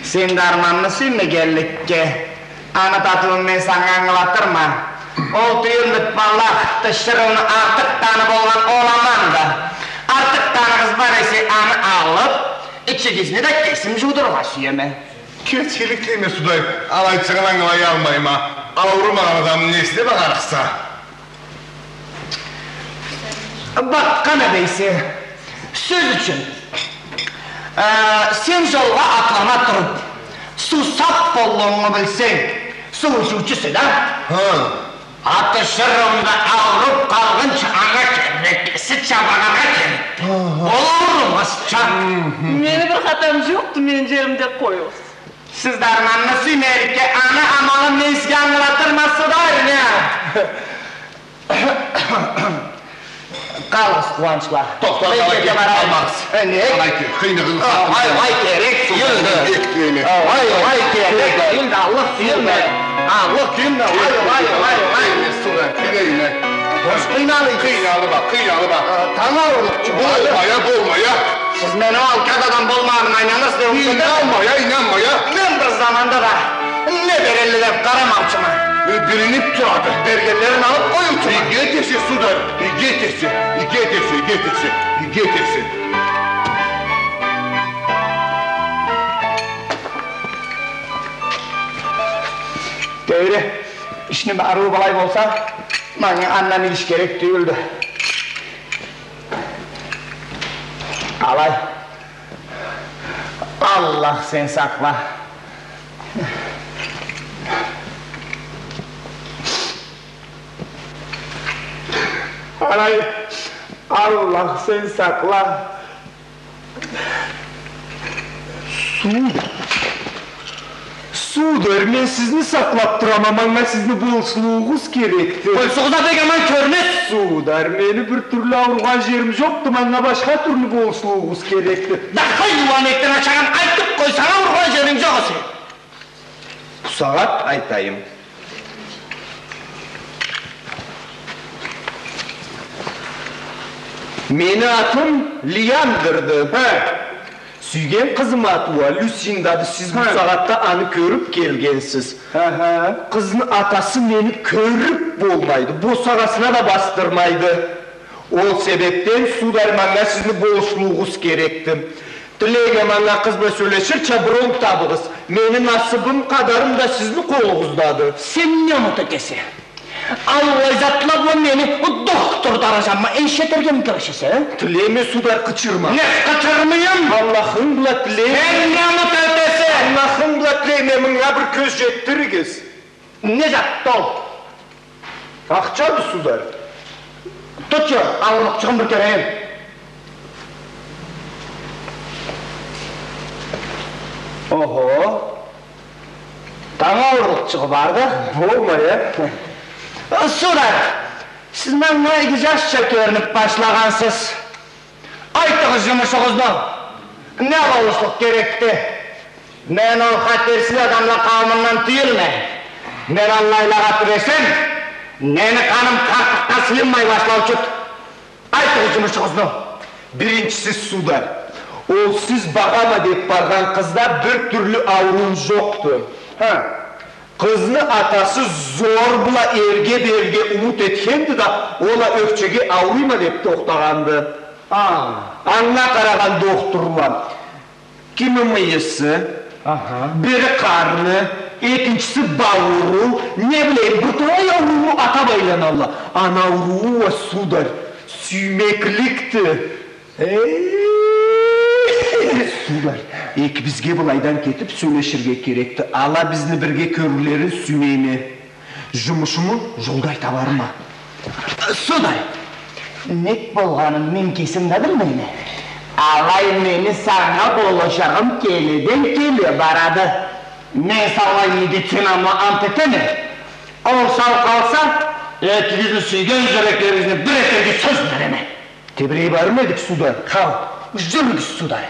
Сен дарманны сюймегенликге, аны татыуун мен санга ангылатырма. Ол тюйюлдю, тутманлыкъ, тиширыуну артыкъ таны болгъан ол аманды. Артыкъ таныгъыз бар эсе, аны алып, ичигизни да кесим жуудургъа сюеме. Кечгинлик тилейме, сударь, алайчыгъын ангылаялмайма. Аурумагъан адамны несине багъарыкъса? Бакъгъан эсе, сёз ючюн, э, сен жолгъа атлана туруп, суусап боллугъунгу билсенг, суу ичиучюсе да. Хы. А тиширыуунг да ауруп къалгъынчы анга кереклисича багъаргъа керек. Хы-хы. Ол аурумазча. Хы-хы. Мени бир хатам жокъду, мени жеримде къоюгъуз. Сиз дарманны сюймейликге, аны амалын мен сизге ангылатырма, сударыня. Къалыгъыз, Къууанчла. Тохта, алай кет, барайым. Э, не? Алай кет, къыйналыгъыз. Алай, алай керек тюйюлдю. Алай, алай керек тюйюлдю, аллыкъ тюйюлме. Аллыкъ тюйюлме, алай, алай, алай, алай. Сударь, къыйналыгъыз. Хош, къыйналыгъыз. Къыйналыб а, къыйналыб а. Э, тамам, болмай а, болмай а. Сиз мени ол кад адам болмагъаныма ийнанырсыз деб... Ийнанмай а, ийнанмай а. Мен бир заманда да не берелле деб къарамаучума. Э, билиниб турады. Бергенлерин алыб къоюучума. Иги этесе, сударь, иги этесе, иги этесе, иги этесе, иги этесе. Тейри, ишни барлыгъы былай болса, манга андан иш керек тюйюлдю. Алай. Аллах, сен сакъла. Алай. Аллах, сен сакъла. Сударь. Сударь, мен сизни сакълаб турама, манга сизни болушлугъугъуз керекди. Къойсугъуз а, бек аман кёрмез. Сударь, мени бир тюрлю ауругъан жерим жокъду, манга башха тюрлю болушлугъугъуз керекди. Да хайуан этдин, ачагъан, айтыб къойсанг, ауругъан жеринг жокъ эсе. Бусагъат айтайым. Мени атым Лиандрды. Хе. Сюйген къызым аты уа Люсиндады, сиз бусагъатда аны кёрюб келгенсиз. Хы-хы. Къызны атасы мени кёрюб болмайды, босагъасына да басдырмайды. Ол себебден, сударь, манга сизни болушлугъугъуз керекди. Тилейме, манга къыз бла сёлеширча бир онг табыгъыз. Мени насыбым, къадарым да сизни къолугъуздады. Сен не умут этесе? Аллай затла бла мени дохтур даражама энчи этерге ынтылышаса, а? Тилейме, сударь, къычырма. Не къычырмайым? Аллахынг бла тилейме. Сен не умут этесе? Аллахынг бла тилейме, мынга бир кёз жетдиригиз. Не затды ол? Ахчады, сударь. Тутчу, ауурлукъчугъун бир кёрейим. Охо. Танг ауурлукъчугъу барды. Болмай, э? Сударь, сиз манга иги жашча кёрюнюб башлагъансыз. Айтыгъыз жумушугъузну. Не болушлукъ керекди? Мен ол хатерсиз адамла къауумундан тюйюлме. Мен аллайлагъа тюбесем, мени къаным къартлыкъгъа сыйынмай башлаучуду. Айтыгъыз жумушугъузну. Биринчиси, сударь, ол сиз багъама деб баргъан къызда бир тюрлю ауруу жокъду. Хы. Къызны атасы зор бла эрге берирге умут этгенди да, ол а ёхчеге ауруйма деб тохтагъанды. А. Анга къарагъан дохтурла, кими мыйысы, аха, бири къарны, экинчиси баууру, не билейим, бир талай аурууну атаб айланалла. Аны ауруу уа, сударь, сюймекликди. Э, сударь, экибизге былайдан кетиб сёлеширге керекди. Ала бизни бирге кёрюрлерин сюймейме. Жумушуму жолда айта барырма. Сударь, нек болгъанын мен кесим да билмейме. Алай мени санга болушугъум келеден келе барады. Мен саулай медицинама ант этеме. Ол сау къалса, экигизни сюйген жюреклеригизни бир этерге сёз береме. Тебирей барыр эдик, сударь. Хау, жюрюгюз, сударь.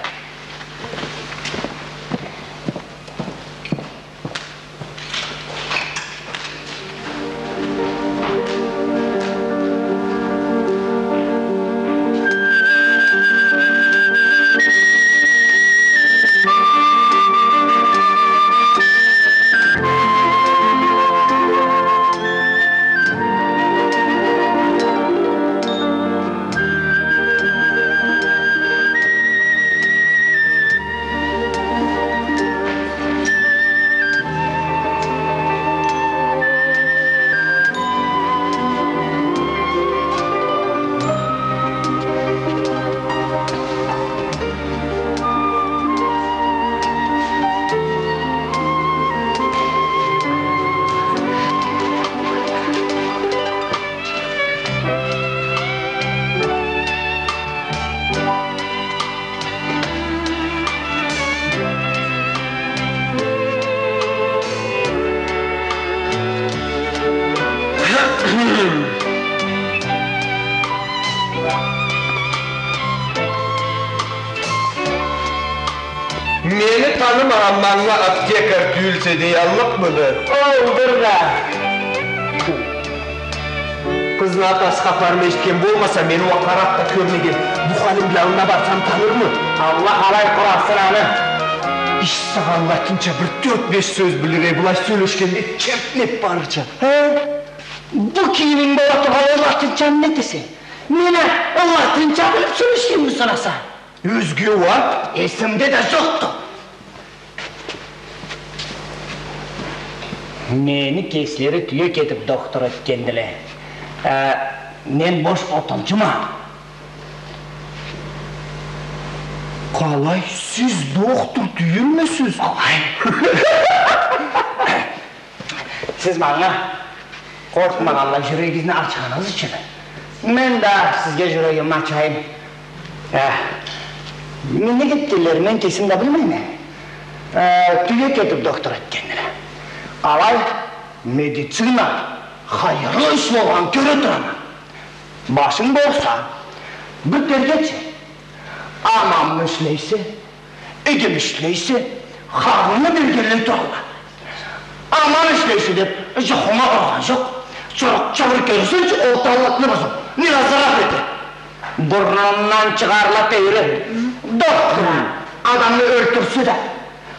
Мени танымагъан манга аптекарь тюйюлсе деяллыкъмыды? Олдур да. Къызны атасы хапарын эшитген болмаса, мени уа къараб да кёрмеген. Бу халим бла аллына барсам, танырмы? Аллах алай къурассын аны. Иш, сагъа латынча бир тёрт-беш сёз билир эди, былай сёлешгенде чертнеб барырча. Хы? Бу кийиминг бола тургъанлай латынчаны не этесе? Мен а латынча билиб сёлешгенми санаса? Ёзге уа? Эсимде да жокъду. Мени кеслери тюе кетиб дохтур этгендиле. Э, мен бош отунчума. Къалай, сиз дохтур тюйюлмюсюз? Къалай? Сиз манга къоркъмагъанлай жюрегигизни ачханыгъыз ючюн, мен да сизге жюрегими ачайым. Э, мени кетгенлерин мен кесим да билмейме. Э, тюе кетиб дохтур этгендиле. Алай, медицина хайырлы иш болгъанын кёре турама. Башынг болса, бир тергечи. Аманмы ишлейсе, игими ишлейсе, хакъынгы бергенлей туралла. Аман ишлейсе деб, жухунга ургъан жокъ. Чурукъча бир кёрсенг, ол таллыкъны бузуб, не да зарар эте. Бурнундан чыгъарла тейри. Дохтур, Адамны ёлтюрсе да,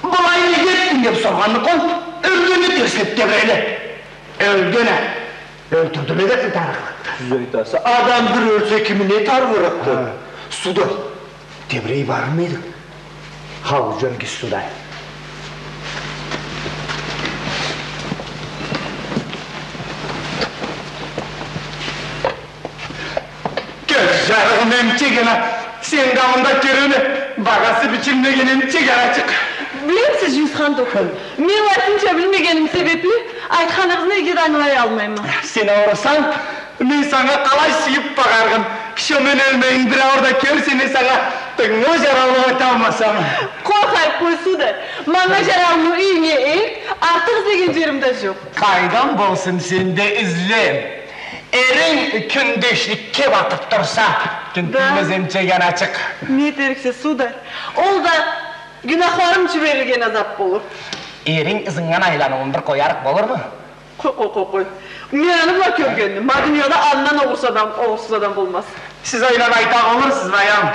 былай неге этдинг деп соргъанны къой, ёлгенни терслеп тебиреле. Ёлген а, ёлтюрдюле деп тарыгъырыкъды. Тюз айтаса, адам бир ёлсе, кими не тарыгъырыкъды? Ха. Сударь, тебирей бармы эдинг? Хау, жюрюгюз, сударь. Кёз жарыгъым, эмчек ана, сен да мында кёреме, багъасы бичилмеген эмчек аначыкъ. Билемисиз, Жюйюсхан докторла, мен латинча билмегеним себепли айтханыгъызны иги да ангылаялмайма. Сен аурусанг, мен санга къалай сюйюп багъарыкъма. Шо мен ёлмейин, бир аур да кёрсе, мен санга тынгылы жараулукъ эталмасам. Къой, къой, сударь, манга жараулукъ юйюнге элт, артыкъ излеген жерим да жокъ. Къайдан болсун, сен да изле. Эринг кюндешликге батып турса, тюнтюймез эмчек аначыкъ. Не этериксе, сударь? Ол да гюнахларым ючюн берилген азап болур. Эринг ызыннган айланыуун бир къоярыкъ болурму? Къой, къой, къой, къой. Мен аны бла кёргенме. Ма дунияда андан огъурсуз адам, огъурсуз адам болмаз. Сиз ойлап айта болурсуз, баям.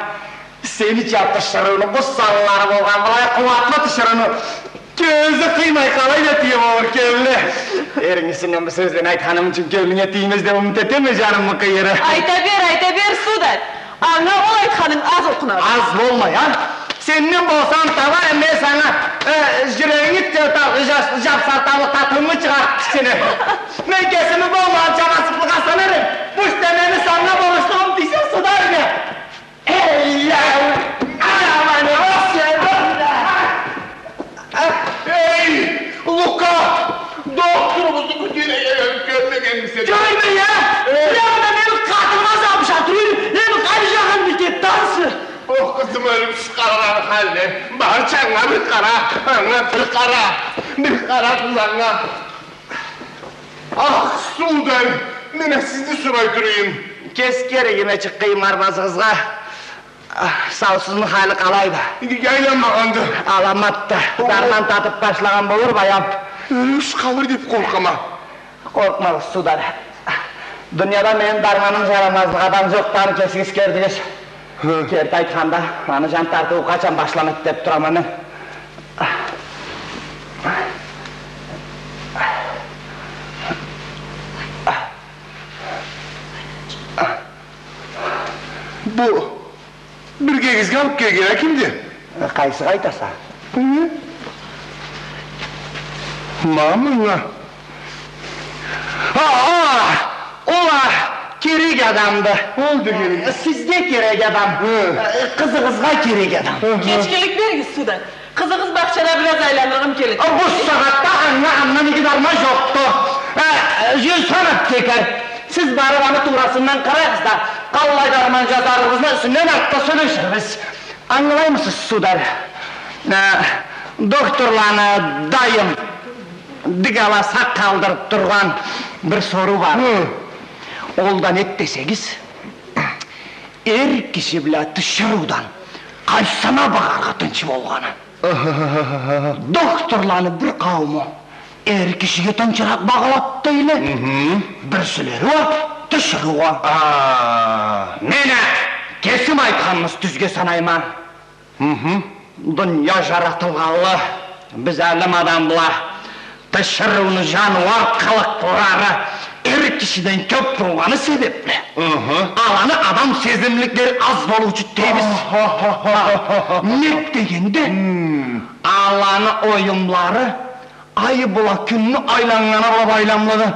Сени тиширыуну къус санлары болгъан былай къууатлы тиширыуну кёзю къыймай къалай да тие болур кёлюне. Эринг юсюнден бу сёзлени айтханым ючюн кёлюнге тиймез деп умут этеме, жанымы къыйыры. Айта бер, айта бер, сударь. Анга ол айтханынг аз окъунады. Аз болмай, а? Сенден болсам, табарым мен санга, э, жюрегинги та-, та-, жа-, жапсар таб-, татыуну чыгъарып кичине. Мен кесими болмагъанча насыплыкъгъа санарым. Бу ишлени санга борчлуму тийсе, сударь. Эй, я, ана, мана, Россия, да. Эй, Лука! Докторубузну кютюп кёрмегенмисе? Кёрмей, а? Э? Бир анда мени къатыныма забыша тура эдим, эм къайры жагъым битеди тансы. Ох, къызым, ёлюп чыкъгъанланы халине. Бар, анга бир къара, анга бир къара, бир къара, къызым, анга. Ах, сударь, мен а сизни сорай турайым. Кеси керегиме чыкъгъан арбазыгъызгъа. Ах, саусузну халы къалайды? Айланмагъанды. Аламатды. О. Дарман татып башлагъан болур, баям. Ёлюш къалыр деп къоркъама. Къоркъмагъыз, сударь. Дунияда мени дарманым жарамазлыкъ адам жокъду, аны кесигиз кёрдюгюз. Хы. Керти айтханда, аны жан тартыуу къачан башланады деп турама мен. Бу биргегизге алып келген а кимди? Къайсыгъа айтаса? Хы? Ма мынга. А, а, ол а керек адамды. Ол да керек. Сизге керек адам. Хы. Къызыгъызгъа керек адам. Хы, хы. Кечгилик беригиз, сударь. Къызыгъыз бахчада бир аз айланыргъым келеди. А, бу сагъатда анга андан иги дарман жокъду. Э, Жюйюсхан аптекарь, сиз барып аны туурасындан къарагъыз да, къаллай дарман жазарыгъызны юсюнден артда сёлеширбиз. Ангылаймысыз, сударь? Э, докторланы дайым дыгаласа къалдырып тургъан бир соруу бар. Хы. Ол да нек десегиз, эр киши бла тиширыудан къайсына багъаргъа тынч болгъаны? Докторланы бир къаууму эр кишиге тынчыракъ багъылады дейле. Мхм. Бирсилери уа тиширыугъа. А. Мен а кесим айтханыбыз тюзге санайма. Мхм. Дуния жаратылгъанлы биз алим адамла тиширыуну жаныуар къылыкълары эр кишиден кёп болгъаны себепли, мхм, аланы адам сезимликлери аз болуучу дейбиз. Ха, нек дегенде, хм, аланы оюмлары ай бла кюнню айланнганы бла байламлыды.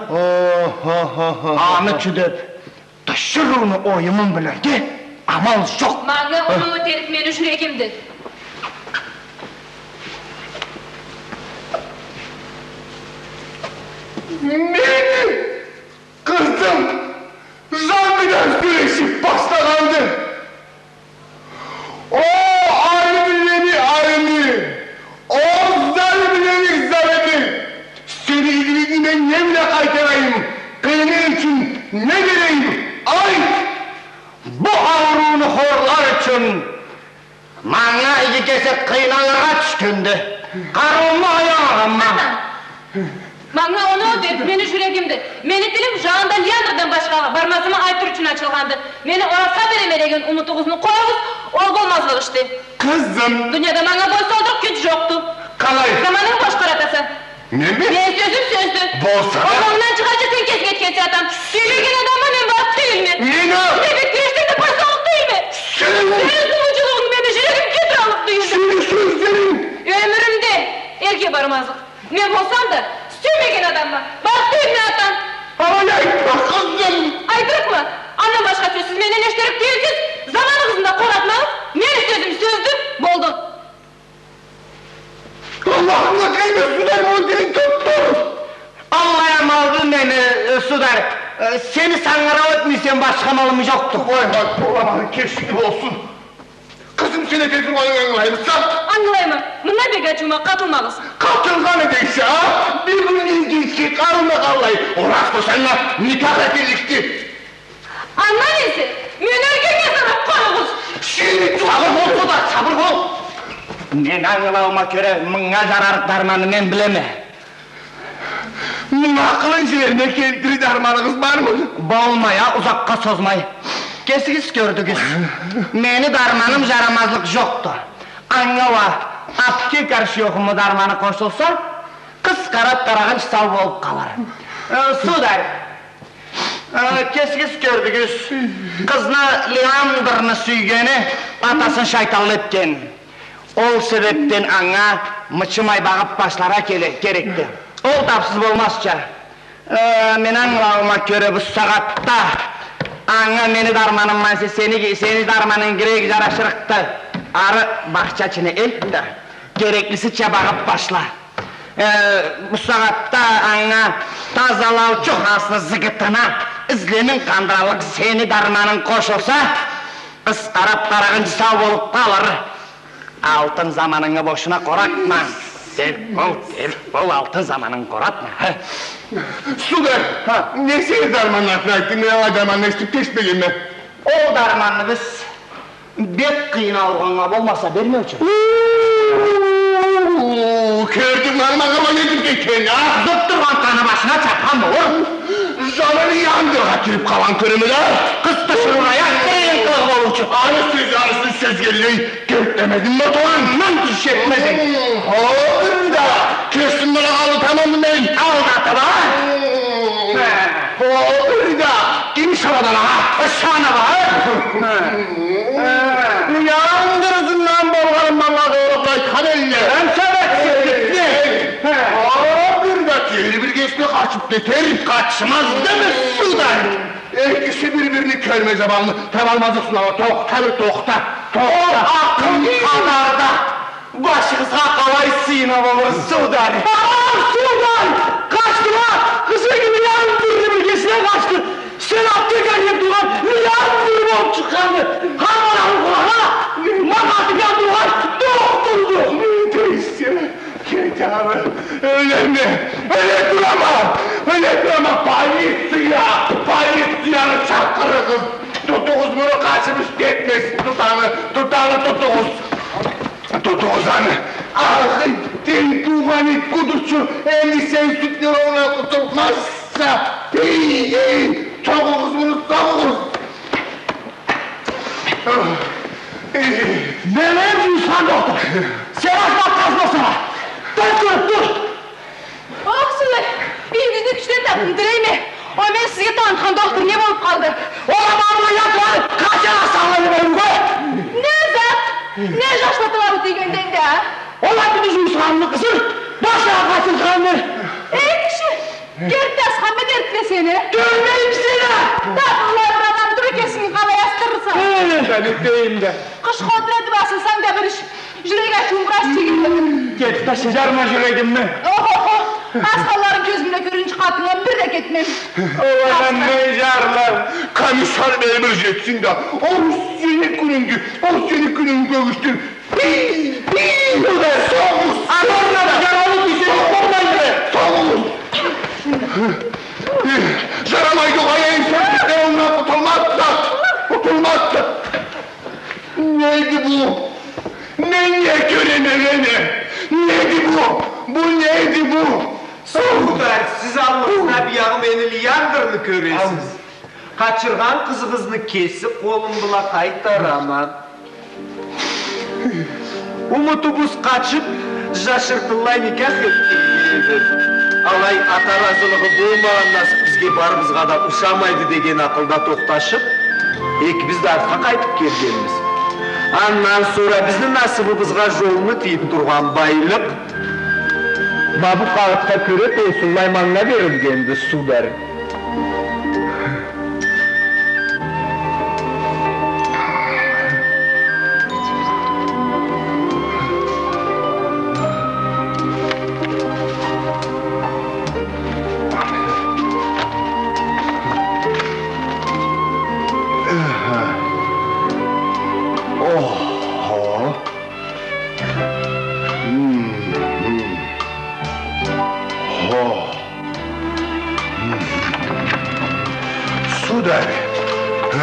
Ха-ха-ха. Аны ючюн деп тиширыуну оюмун билирге амал жокъ. Манга уллу этерик мени жюрегимди. Мени къызым жан бла сёлешип башлагъанды. О, алимлени алими! О, залимлени залими! Сени игилигингни мен не бла къайтарайым? Къыйыны ючюн не берейим? Айт! Бу аурууну хорлар ючюн манга иги кесек къыйналыргъа тюшгенди. Къарыууму аялагъанма. Манга оноу берип, мени жюрегимди. Мени тилим жанында Леандрдан башхагъа бармазыма айтыр ючюн ачылгъанды. Мени Орасха береме деген умутугъузну къоюгъуз, ол болмазлыкъ ишди. Къызым! Дунияда манга бой салдырыкъ кюч жокъду. Къалай? Заманынгы бош къаратаса. Менми? Мени сёзюм сёздю. Болса да. Ол мындан чыгъарча сен кесинг этгенсе, атам. Сюймеген адамма мен барыкъ тюйюлме. Мени! Сен бек кюрешсенг да, пасалыкъ тюйюлме. Сен! Сени сулуу джылыуунг мени жюрегим кюйдюраллыкъ тюйюлме. Сени сёзлеринг! Ёмюрюмде эрге бармазлыкъ. Мен болсам да, сюймеген адамма барыкъ тюйюлме, атам. Алай айтма, къызым! Айтырыкъма. Андан башха сёз сиз менден эшитерик тюйюлсюз. Заманыгъызны да къоратмагъыз. Мени сёзюм сёздю, болду. Аллахынга къыйынмы, сударь, муну тилин тутдур! Аллай амалды мени, э, сударь. Э, сени сангырау этмесем, башха амалым жокъду. Къой, къой, къой, Аллахны кечиви болсун. Къызым, сен эте тургъанынг ангылаймыса? Ангылайма. Мындан бек ачыума къатылмагъыз. Къатылгъан дейсе, а? Бир кюн изгишге къалмагъанлай, Орас бла сеннге никях этилликди. Андан эсе, мени ёлгеннге санап къоюгъуз. Сен сабыр бол, сударь, сабыр бол. Мени ангылаума кёре, мынга жарар дарманны мен билеме. Муну акъылын жерине келтирир дарманыгъыз бармы? Болмай а, узакъгъа созмай. Кесигиз кёрдюгюз. Мени дарманым жарамазлыкъ жокъду. Анга уа аптекарь шуёхуму дарманы къошулса, къыз къарап къарагъынчы сау болуп къалыр. Э, сударь, э, кесигиз кёрдюгюз. Къызны Леандрны сюйгени атасын шайтанлы этген. Ол себепден анга мычымай багъып башларгъа келе-, керекди. Ол тапсыз болмазча. Э, мени ангылаума кёре, бусагъатда анга мени дарманымдан эсе сени, сени дарманынг бек жарашырыкъды. Ары бахча ичине элт да, кереклисича багъып башла. Э, бусагъатда анга тазалаучу хасны зыгытына излемин къандыраллыкъ сени дарманынг къошулса, къыз къарап къарагъынчы сау болуп къалыр. Алтын заманынгы бошуна къоратма. Терк бол, терк бол, алтын заманынгы къоратма. Ха? Сударь, ха, не сени дарманны атын айтдынг, мен алай дарманны эшитип кечмегенме. Ол дарманны биз бек къыйын ауругъаннга болмаса бермеучюбюз. Уу, кёрдюнгмю, аны манга не этип кетгенин, а? Къызып тургъан къаны башына чапхан болур. Жанын яндырыргъа кирип къалгъан кёреме да. Къыз тиширыуну аякъ биринчи къылыгъы болуучу. Аны сёз, аны сёз, сёз келди. Кёртмедим моторун. Андан тиш этмединг. Хо, бир да. Кёрсюн, муну алданамы мен? Алдатып а? Хо, бир да. Ким ышанады анга? Ышанып а? Уяндыр, ызындан болгъаным манга къорукъ айтхан элле. Хо, бир да. Тели бир кесине къачып кетер. Къачмаз деме, сударь. Экиси бир-бирин кёрмей, забанны табалмазлыкъ сунала. Тохта бир, тохта, тохта. Ол акъыл къадарда башыгъызгъа къалай сыйына болур, сударь? Ага, сударь! Къачды ла! Къызы кибик Леандрны биргесине къачды. Сен аптекарь деп тургъан Леандр болуп чыкъгъанды. Ха, ма аны къурагъа, ма къатып яндыргъан дохтурду. Не дейсе? Кет ары, ёлеме, ёле турама, ёле турама, полиция, полицияны чакъырыгъыз, тутугъуз муну, къачып кетмесин, тут аны, тут аны, тутугъуз, тутугъуз аны. Ахы, тенг туугъан ит къудурчу, энди сен сутнелоуна къутулмазса, эй, эй, согъугъуз муну, согъугъуз. Мени жуйсхан дохтур. Сен ачма, къазма сагъа. Тез кёрюп тур. Ох, сударь, юйюгюзню кючден тапдым, тилейме. Ой, мен сизге танытхан дохтур не болуп къалды? Ол аманлы ятырады, къачан асанлы бериуге. Не зат? Не жашнатылады дегенде энди, а? Ол аты жуйсханны къызын, башха къачырханны. Эй, киши! Дерт да асханмы дертле сени? Кёрмеймисе да! Табынлай урадан тур экенсинг, къалай асдырырса? Э, да не дейим да. Къыш къотура деп асылсанг да бир иш. Жюрек ачыуум бир аз чегиледи. Кетип да жарма жюрегимни. Охо-хо! Асханларым кёзюмде кёрюнчю къатынга бир да кетмем. Ол адам не жарлар? Комиссар бери бир жетсин да, ол сени кюнюнгю, ол сени кюнюнгю кёргюзтюр. Бий, бий, согъугъуз! Анардан жаралып кесек болмайды. Согъугъуз! Жарамайды, къояйым, сен бизде, ондан къутулмазса, къутулмазса. Неди бу? Мен не кёреме, мен не? Неди бу? Бу неди бу? Сударь, сиз аллыгъызда биягъы мени Леандрны кёресиз. Къачыргъан къызыгъызны кеси къолум бла къайтарама. Умутубуз къачыб, жашыртынлай никях этдирди. Алай ата ыразылыгъы болмагъан насыб бизге барыбызгъа да ушамайды деген акъылда тохташыб, экибиз да артха къайтыб келгенбиз. Андан сора бизни насыбыбызгъа жолуна тийиб тургъан байлыкъ ма бу къагъытха кёре толсунлай манга берилгенди, сударь. Охо. Мм, мм. Хо. Мм. Сударь, э,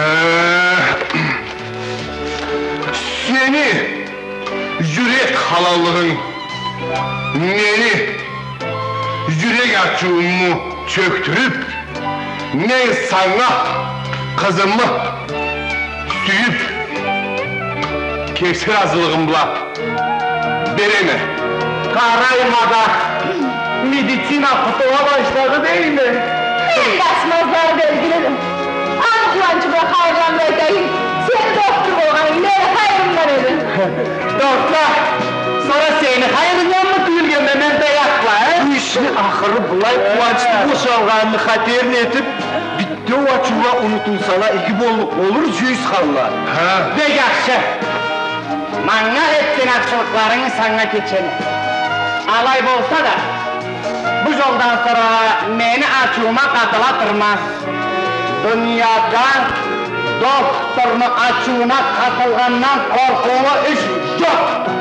сени жюрек халаллыгъынг мени жюрек ачыууму чёкдюрюб, мен санга къызымы сюйюб, кеси ыразылыгъым бла береме. Къарайма да, медицина къутула башлады дейме. Мен да асмазлары белгилиди. Аны къууанчы бла хайырланыб айтайым, сени дохтур болгъанынг мени хайырымдан эди. Тохта, сора сени хайырынгданмы тюйюлгенме мен таякъла, э? Бу ишни ахыры былай къууанчлы бошалгъаныны хатерин этиб, битеу ачыула унутулсала иги боллукъ болур, жюйюс ханла. Хы. Бек ахшы. Манга этген ахшылыкъларынгы санга кечеме. Алай болса да, бу жолдан сора мени ачыума къатыла турма. Дунияда дохтурну ачыууна къатылгъандан къоркъуулу иш жокъду.